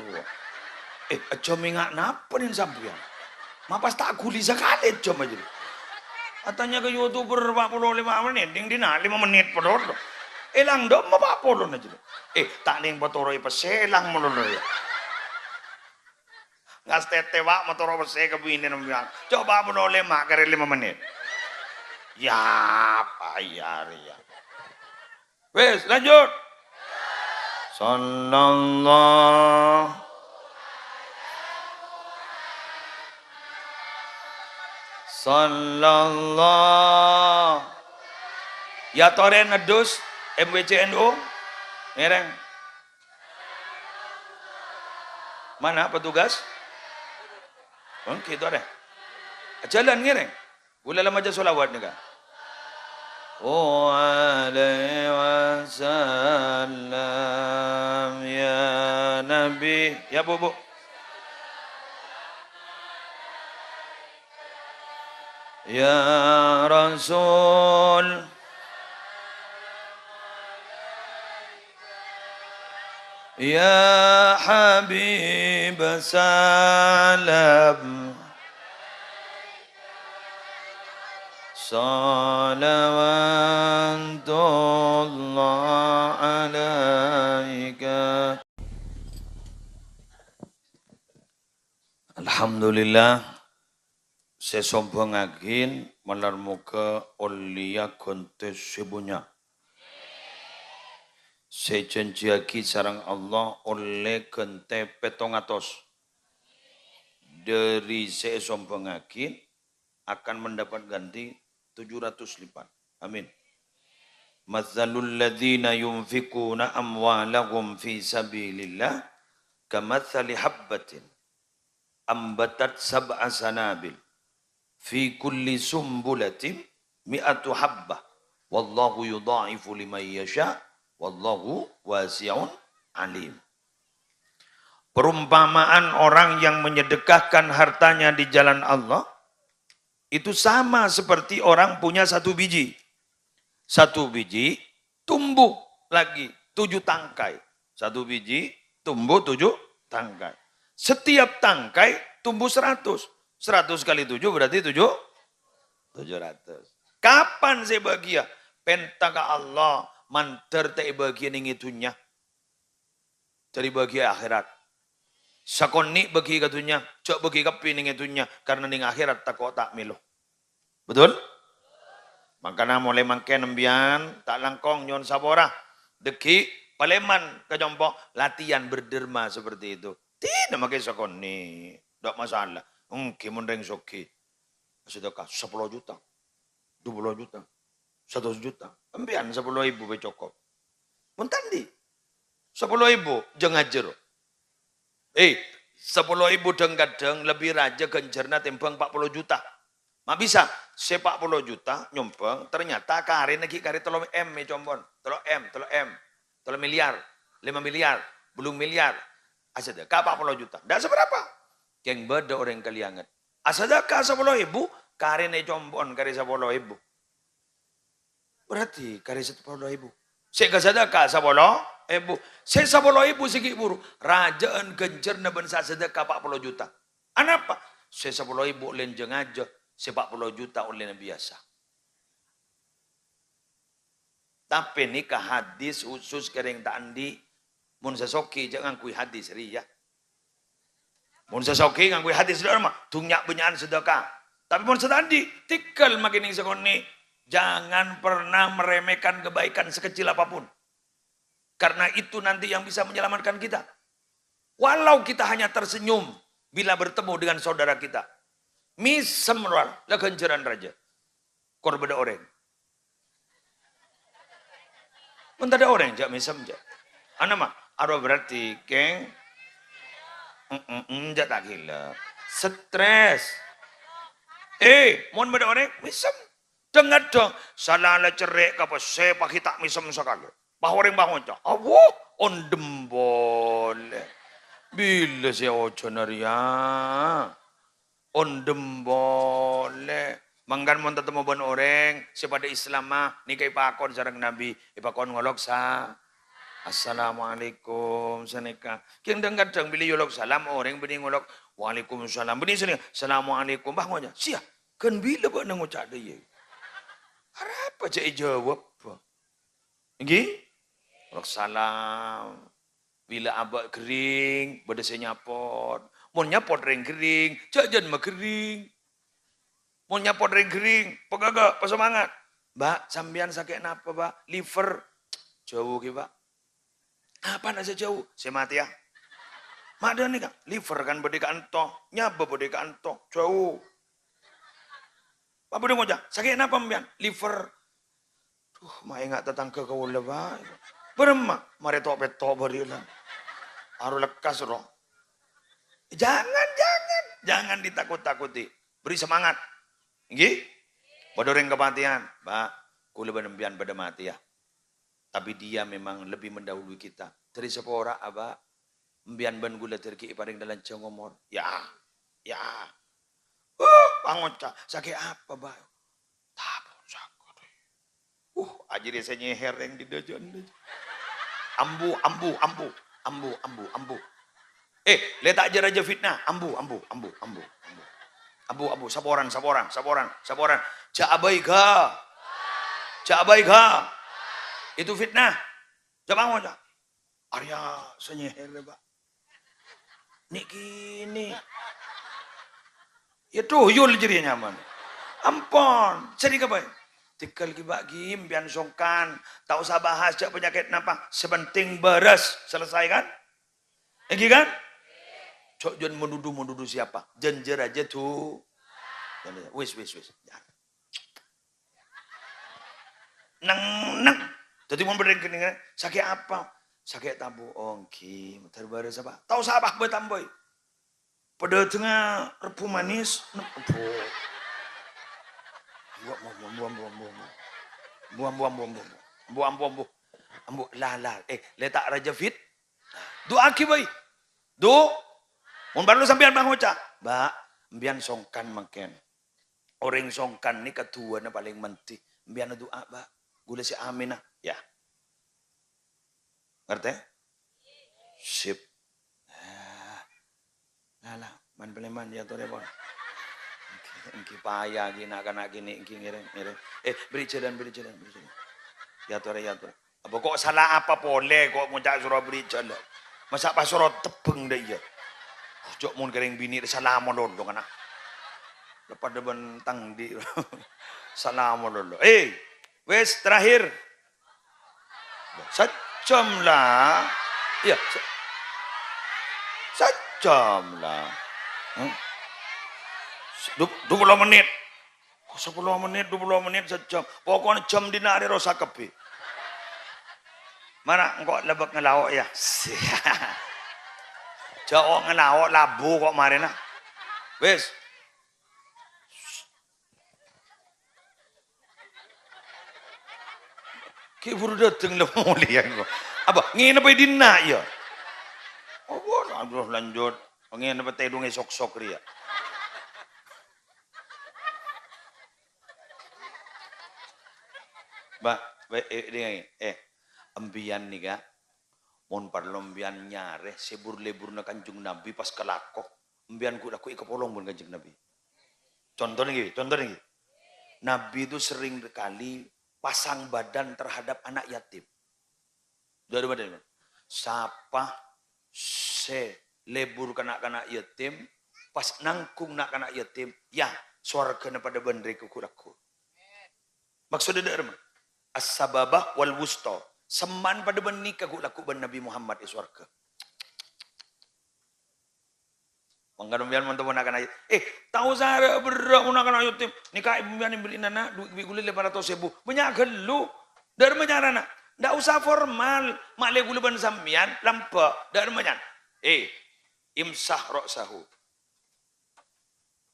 Eh, ajjhâm enga' napa nèng sampèyan? Ma' pas ta' ghuli sakalè ajjhâm ajâ. Atanya ka YouTuber empat puluh lima menit, nèng dinna' lèma menit pon rondur. Èlang dâ' emma empat puluh ajâ. Eh, ta' nèng patoro'è pèssè èlang malolo ya. Ngastètè, Pak, matoro' pèssè ka binèna, bilang, "Coba molo lèma' karè lèma' menit." Ya, apa ya, rèya? Wis, lanjut. Sallallahu. Sallallahu. Ya, torè neddhus M W C N U. Ngèrèng. Mana petugas? Engghi, torè. Ajhâlân ngèrèng. Ghulâ la maca sholawat nèka. Oh, alaihi wasallam, ya Nabi. Ya, Bu, Bu. Ya Rasul. Ya Habib, salam. Salawatullah alaika. Alhamdulillah. Sè èsombhângaghi malar moghâ ollèya ghântè sè bânnya'. Sè èjhânjhiyaghi sareng Allah ollè ghântè pèttong atos. Dhâri sè èsombhângaghi akan mendapat ganti tujuh ratus lipat. Amin. Matsalul ladzina yunfiquna amwalahum fi sabilillah kamatsali habbatin ambatat sab'a sanabil, fi kulli sumbulatin mi'atu habbah, wallahu yudha'ifu liman yasha, wallahu wasi'un alim. Perumpamaan orang yang menyedekahkan hartanya di jalan Allah, itu sama seperti orang punya satu biji. Satu biji tumbuh lagi tujuh tangkai. Satu biji tumbuh tujuh tangkai. Setiap tangkai tumbuh seratus. Seratus kali tujuh berarti tujuh, tujuh ratus. Kapan sè bâgiyâ? Pènta ka Allah, mandhâr ta' èbâgiyâ nèng è dhunnya. Dhâri bâgi akhèrat. Sakonè' bâgi ka dhunnya, jhâ' bâgi kabbhi nèng è dhunnya, karna nèng akhèrat tako' ta' mèlo. Betul? Mangkana molaè mangkèn empiyan ta' langkong nyo'on sapora. Dâggi' palèman ka compo', latihan berderma seperti itu. Dinah makè sakonè', ndak masalah. Èngghi mon rèng soghi. Sedekah sapolo juta, dua puluh juta, seratus juta. Empiyan sapolo èbu bhâi cokop. Mon ta' andi', sapolo èbu jhâng ajâr. Eh, sapolo èbu dhâng-kadhâng lebbi rajâ ghânjhârna tèmbhâng pa' polo juta. Ma' bisa, sè pa' polo juta nyombhâng, ternyata karèna ghi' karè tello M è compo'na. Tello M, tello M. Tello miliar, lèma miliar, bâllung miliar. Asadhâka pa' polo juta. Ndak sabarapa. Kèng bâdâ orèng kalèyangan. Asadhâka sapolo èbu, karèna è compo'na karè sapolo èbu. Berarti karè sapolo èbu. Sè kasadhâka sapolo èbu. Sè sapolo èbu sè ghi' bhuru, rajâ'ân ghânjhârna bân sè asadhâka pa' polo juta. Anapa? Sè sapolo èbu ollèna jhâng ajâ, sè pa' polo juta ollèna biyasa. Tapè nèka hadis khusus ka rèng ta' andi'. Mon sè soghi jhâ' ngangghuy hadis rèya. Mon sè soghi ngangghuy hadis dâ'ramma, dhunnya bânnya'an sedekah. Tapè mon sè ta' andi', tèngghâl makè nèng sakonè'. Jangan pernah meremehkan kebaikan sekecil apapun. Karena itu nanti yang bisa menyelamatkan kita. Walau kita hanya tersenyum bila bertemu dengan saudara kita. Mèsem rowa, la ghânjhârân rajâ. Kor bâdâ orèng. Mon tadâ' orèng, jhâ' mèsem, jhâ'. Ana ma, aro berarti, keng. Mm-mm, enjâ' ta' ghilâ. Stres. Eh, mon bâdâ orèng mèsem. Deng-ngadeng, sala la cerrè' ka pèssè, paghi' ta' mèsem sakalè. Pas orèng pas ngoca', "Awuh, ondhem polè." Bilâ sè ojhân arèya? Ondhem polè. Mangkana mon tatemmo bân orèng sè padâ Islamma, nèka èpakon sareng Nabi, èpakon ngolok sa-, "Assalamualaikum," sanèka. Kèng deng-ngadeng bilâ èolok salam, orèng bânnè ngolok, "Waalaikumsalam." Bânnè sanèka, "Assalamualaikum." Pas ngoca', "Siya, ghân bilâ bâ'na ngoca' dâ' iyâ?" Arapa jhâ' èjâwâb? Ènggi? Ngolok salam. Bilâ abâ' ghering, bâdâ sè nyapot. Mon nyapot rèng ghering, jhâ' jân maghering. Mon nyapot rèng ghering, pagâgâ, pasemangat. "Mbak, sampèyan sakè' napa, Mbak?" "Liver." "Jhâu ghi, Pak." "Apana sè jhâu?" "Sè matèya." "Ma' dhâ' nèka, liver kan bâdâ è ka'anto, nyabâ bâdâ è ka'anto. Jhâu." Pas bâdâ ngoca', "Sakè' napa sampèyan?" "Liver." "Duh, ma' enga' tatangghâ kaulâ, Pak." "Bârâmma?" "Marè to'-petto' bâri' la. Aro lekkas, ro." Jangan, jangan, jangan ditakut-takuti. Beri semangat. Ènggi? Bâdâ orèng kapatèyan, "Pak, kaulâ bân sampèyan padâ matè, ya. Tapi dia memang lebih mendahului kita." "Dâri sapora, Pak?" "Sampèyan bân kaulâ dâri ghi' èparèng lanjhâng omor." "Ya, ya." Uh, pas ngoca', "Sakè' apa, Pak?" "Tabung sakit." Uh, ajâriyâ sè nyèhèr rèng dâjâna. Ambu, ambu, ambu. Ambu, ambu, ambu. Eh, lè ta' jâ-rajâ fitnah. Ambu, ambu, ambu, ambu, ambu. Ambu, ambu, saporana, saporana, saporana, saporana. Jhâ' abâi, gha. Jhâ' abâi, gha. Itu fitnah. Jhâ' bângoca'. Arèya sè nyèhèr, Pak. Nè' kènè'. Ya, tuyul jârèya nyamana. Ampon, sè nèka bhâi. Tèghâl ghi, Pak, ghi, sampèyan songkan. Ta' osa bahas jhâ' panyakèt napa. Sè penting bârâs, selesai kan? Ènggi kan? Jhâ' jân menuduh-menuduh siapa. Jân jâ-rajâ du. Wis, wis, wis. Neng-neng. Dâddhi mon bâdâ rèng kènè', "Sakè' apa?" "Sakè' tabu." "Oh, ènggi, dâri bârâs apa?" "Ta' osa apa, bâ tambâi." "Padâ dâtengnga Rebbhu Manis." Nep-, bu. Ambu, ambu, ambu, ambu, ambu. Ambu, ambu, ambu, ambu, ambu. Ambu, ambu, ambu, ambu. Ambu, la, la. Eh, lè ta' rajâ fit. Du'aaghi bhâi. Du. Mon parlo sampèyan pangoca', "Mbak, sampèyan songkan mangkèn." Orèng songkan nèka du'âna palèng mendhi. Sampèyan adu'a, Pak. Kaulâ sè amèna. Ya. Ngartè? Sip. Ah. Alah, man-, palèman, ya, torè, pon. Ènggi, ènggi paya, ènggi na'-kana' kènè', ènggi ngèrèng, ngèrèng. Eh, beri jalan, beri jalan, beri jalan. Ya, torè, ya, torè. Apa kok sala apa polè kok ngoca' soro beri jalan? Masa' pas soro tebbhâng dâ' iyâ? Jhâ' mon kèrèng binè' sala malolo kana'. Padâ bân tang di' sala malolo. Eh, wis terakhir. Sajjhâm la. Iyâ, sa-, sajjhâm la. Hmm? Du-, dua puluh menit. Kok sapolo menit, dua puluh menit, sajjhâm. Pokokna jhâm dinna' arè rosak kabbhi. Mara engko' lebek ngelao' ya. Jhâ' kok ngelao' labu kok marèna. Wis. Ghi' buru dâteng la molèya engko'. Apa nginep è dinna' ya? Apa, aduh, lanjut. Nginep tèdung è sok-sok rèya. Ba, ba, eh, dingngaghi. Eh, empiyan nèka, mon parlo empiyan nyarè sè bur-leburna Kanjeng Nabi pas kalako, empiyan ghu-, lagghu' èkapolong bân Kanjeng Nabi. Conto nèkè, conto nèkè. Nabi itu sering kali pasang badan terhadap anak yatim. Dâri mana? Sapa sè lebur ka na'-kana' yatim, pas nanggung na'-kana' yatim, ya, sowargana padâ bân rèko ghu-, lagghu'. Maksudda dâ'remma? As-sababah wal wusta. Sèmman padâ bân nèka ghu-, lagghu' bân Nabi Muhammad è sowarga. Mangkana sampèyan mon tao na'-kana' yatim. Eh, tao sara berrâ' mon na'-kana' yatim. Nèka èbhu sampèyan èbelli' na'-kana' duit bi' ghulâ lèma ratos èbu. Bânnya' ghâllu. Dâ'remma carana? Ndak usah formal. Ma'lè ghulâ bân sampèyan lambâ'. Dâ' remma nyan. Eh, imsah ra'sahu.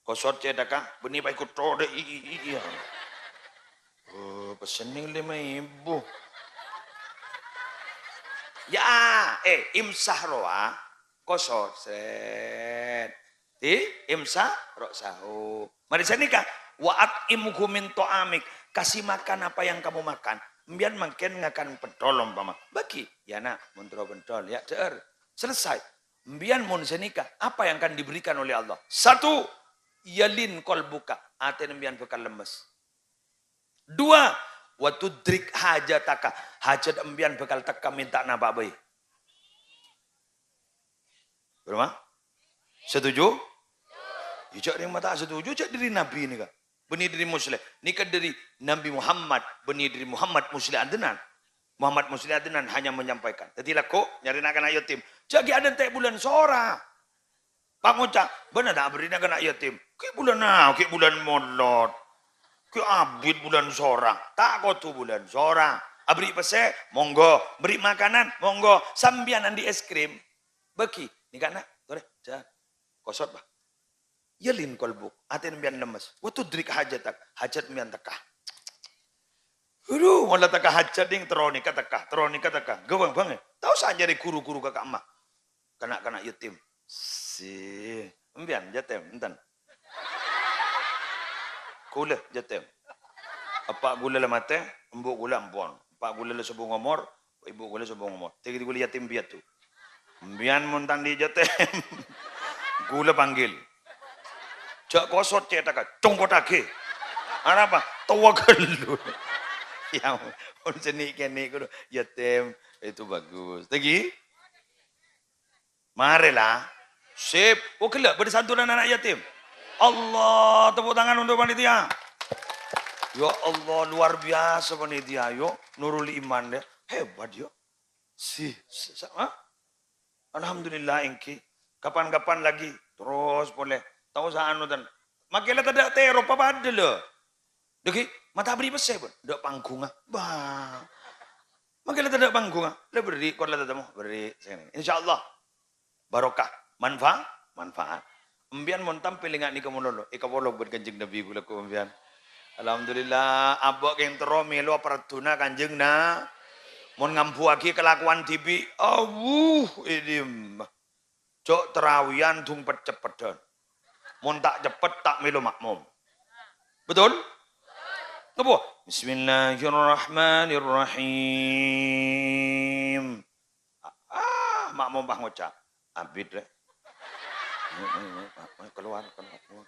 Kosot cèthakka, bânnè paèkotto dâ' i, i, i, iyâ. Oh, pèssèna lèma èbu. Ya, eh, imsah rowa, kosot, sèt. Di, imsah ra'sahu. Marè sanèka, "Wa at'imhu min ta'amik." Kasih makan apa yang kamu makan. Embiyan mangkèn ngakan pentol ompama. Bagi, "Ya, Nak, mon terro pentol, ya, dhâ'âr." Selesai. Embiyan mon sanèka, apa yang akan diberikan oleh Allah? Satu, yalin qalbuka, atèna embiyan bhâkal lemmes. Dua, wa tudrik hajataka, hajat embiyan bhâkal tekka mènta napa bhâi. Bârâmma? Setuju? Ya, jhâ' rèng mata setuju, jhâ' dâri Nabi nèka. Bânnè dâri Musleh. Nèka dâri Nabi Muhammad, bânnè dâri Muhammad Musleh adina'an. Muhammad Musleh adina'an hanya menyampaikan. Dhâddhi lagghu' nyarè na'-kana' yatim. Jhâ' ghi' adântè' bulân sora. Pangoca', "Bâ'na ta' aberri' na'-kana' yatim." "Ghi' bulân na-, ghi' bulân molod. Ghi' abit bulân sora." Ta' kodhu bulân sora. Aberri' pèssè, monggo. Berri' makanan, monggo. Sampèyan andi' es krim. Bagi, nèka, Nak. Torè, jhâ'. Kosot, Bah. Yalin qalbuk, atèna embiyan lemmes. Wa tudrik hajatak, hajat embiyan tekka. Aduh, mola tekka hajat, ding, terro nèka tekka, terro nèka tekka. Ghâbây bhângè. Ta' osa nyarè ghuru-ghuru ka ka'emma. Kana'-kana' yatim. Si, embiyan yatim, enten. Ghulâ yatim. Eppa' ghulâ la matè, embu' ghulâ ampon. Eppa' ghulâ la sobung omor, Ibu ghulâ sobung omor. Tèghi ghulâ yatim piatu. Embiyan mon ta' andi' yatim, ghulâ panggil. Jhâ' kosot cèthakka, congkottaghi. Arapa? Towa ghâllu. Ya, mon sè nè'-kènè' ghuru yatim, itu bagus. Tèghi? Marè la. Sip. Oh, ghellâ' bâdâ santunan ana' yatim. Allah, tepuk tangan untuk panitia. Ya Allah, luar biasa panitia, yo. Nurul Iman, deh. Hebat, yo. Si, sa-, sa-, ha? Alhamdulillah, ènggi. Kapan-kapan lagi, terros polè. Ta' osa anu, tan. Makè la tadâ' tèro, papadâ, lho. Dâggi', ma' ta' aberri' pèssè, pon. Dâ' panggungnga. Bah. Mangkèn la tadâ' panggungnga, la berri', kor la tatemmo, berri', sèngèng. Insyaallah, barokah, manfa-, manfaat. Embiyan mon tampil ènga' nèka malolo, èkapolong bân Kanjeng Nabi ghulâ ko' embiyan. Alhamdulillah, abâ' kèng terro mèlo paraddhuna Kanjeng Na-, mon ngambuwâghi kalakowan dhibi', awuh, è dimma. Jhâ' tarawiyan dhung pet-ceppeddhân. Mon ta' ceppet, ta' mèlo makmum. Betul? Napa? Bismillahirrahmanirrahim. Ah, makmum pas ngoca'. Abit, rè. Keluar, keluar, keluar.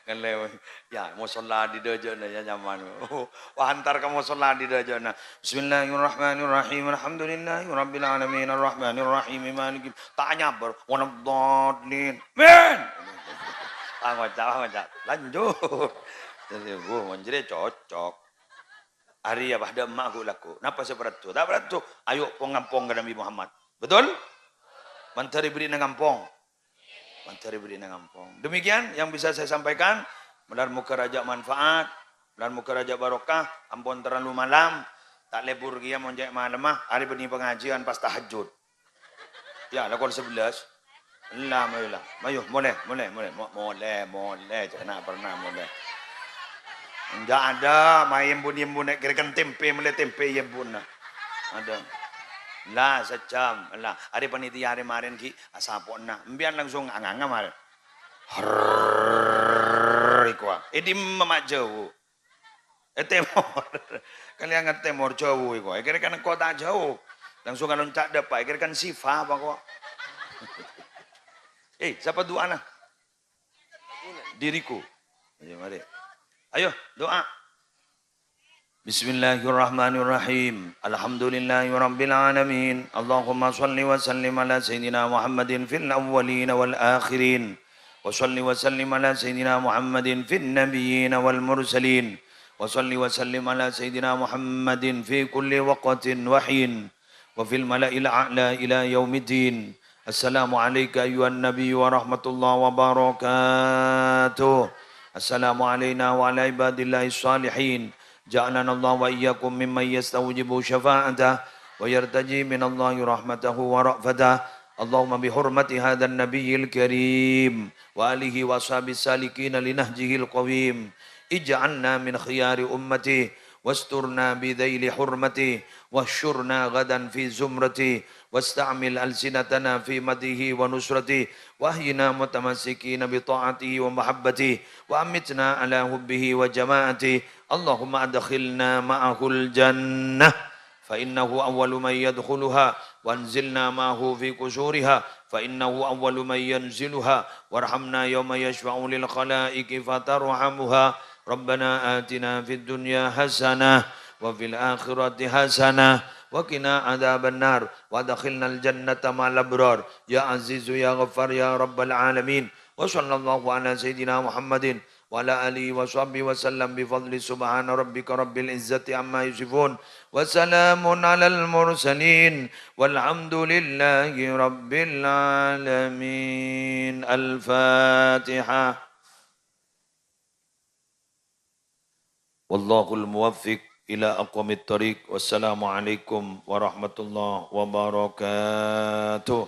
Ngalew. Ya, mosolla di dâjâna, ya, nyaman. Wah, antar ka mosolla di dâjâna. Bismillahirrahmanirrahim. Alhamdulillahirabbil alamin. Arrahmanirrahim. Maliki. Ta' nyabâr. Waladdallin. Amin. Ah, ngoca', ah, ngoca'. Lanjut. Jadi, wuh, mon jârèya cocok. Arèya padâ emma' ghu' lagghu'. Napa sè paraddhu? Ta' paraddhu. Ayo, pong-ngampong ka Nabi Muhammad. Betul? Mandhâr è bâri'na ngampong. Mandhâr è bâri'na ngampong. Demikian yang bisa saya sampaikan. Mular moghâ rajâ manfaat. Mular moghâ rajâ barokah. Ampon terlalu malam. Ta' lebur kèya mon cè' malemma. Arè bânnè pangajiân pas tahajjud. Ya, la kol sebelas. Ella, mayu la. Mayu, molè, molè, molè. Mo-, molè, molè. Cè' na' pernah molè. Enjâ' adâ, mayu embu'-embu' nè' kèrèkan tèmpè, mellè tèmpè è embu'na. Adâ. La, sajjhâm. La, arè panitia arè marèn ghi' asapo'na. Embiyan langsung nganga marèn. Herrrr, iko, ah. È dimma ma' jhâu. È tèmor. Kalèyangan tèmor jhâu iko. È kèrèkan engko' ta' jhâu. Langsung alonca' dâpa'. È kèrèkan Sifa apa ko'? Eh, sapa du'ana? Diriku. Ayo, marè. Ayo, doa. Bismillahirrahmanirrahim. Alhamdulillahirabbil alamin. Allahumma shalli wa sallim ala sayyidina Muhammadin fil awwalin wal akhirin. Wa shalli wa sallim ala sayyidina Muhammadin fin nabiyyin wal mursalin. Wa shalli wa sallim ala sayyidina Muhammadin fi kulli waqtin wa hin. Wa fil mala'il a'la ila yaumiddin. Assalamu alaika ayyuhan nabi wa rahmatullahi wa barakatuh. Assalamu alaina wa ala ibadillahis shalihin. جعلنا الله وإياكم ممن يستوجب شفاعته ويرتجي من الله رحمته ورأفته. اللهم بحرمة هذا النبي الكريم وآله وأصحابه السالكين لنهجه القويم اجعلنا من خيار أمته واسترنا بذيل حرمته واحشرنا غدا في زمرته واستعمل ألسنتنا في مدحه ونصرته وأحينا متمسكين بطاعته ومحبته وأمتنا على حبه وجماعته. اللهم أدخلنا معه الجنة فإنه أول من يدخلها وأنزلنا معه في قصورها فإنه أول من ينزلها وارحمنا يوم يشفع للخلائق فترحمها. ربنا آتنا في الدنيا حسنة وفي الآخرة حسنة وقنا عذاب النار وأدخلنا الجنة مع الأبرار يا عزيز يا غفار يا رب العالمين. وصلى الله على سيدنا محمد وعلى آله وصحبه وسلم بفضل سبحان ربك رب العزة عما يصفون وسلام على المرسلين والحمد لله رب العالمين. الفاتحة. والله الموفق إلى أقوم الطريق. والسلام عليكم ورحمة الله وبركاته.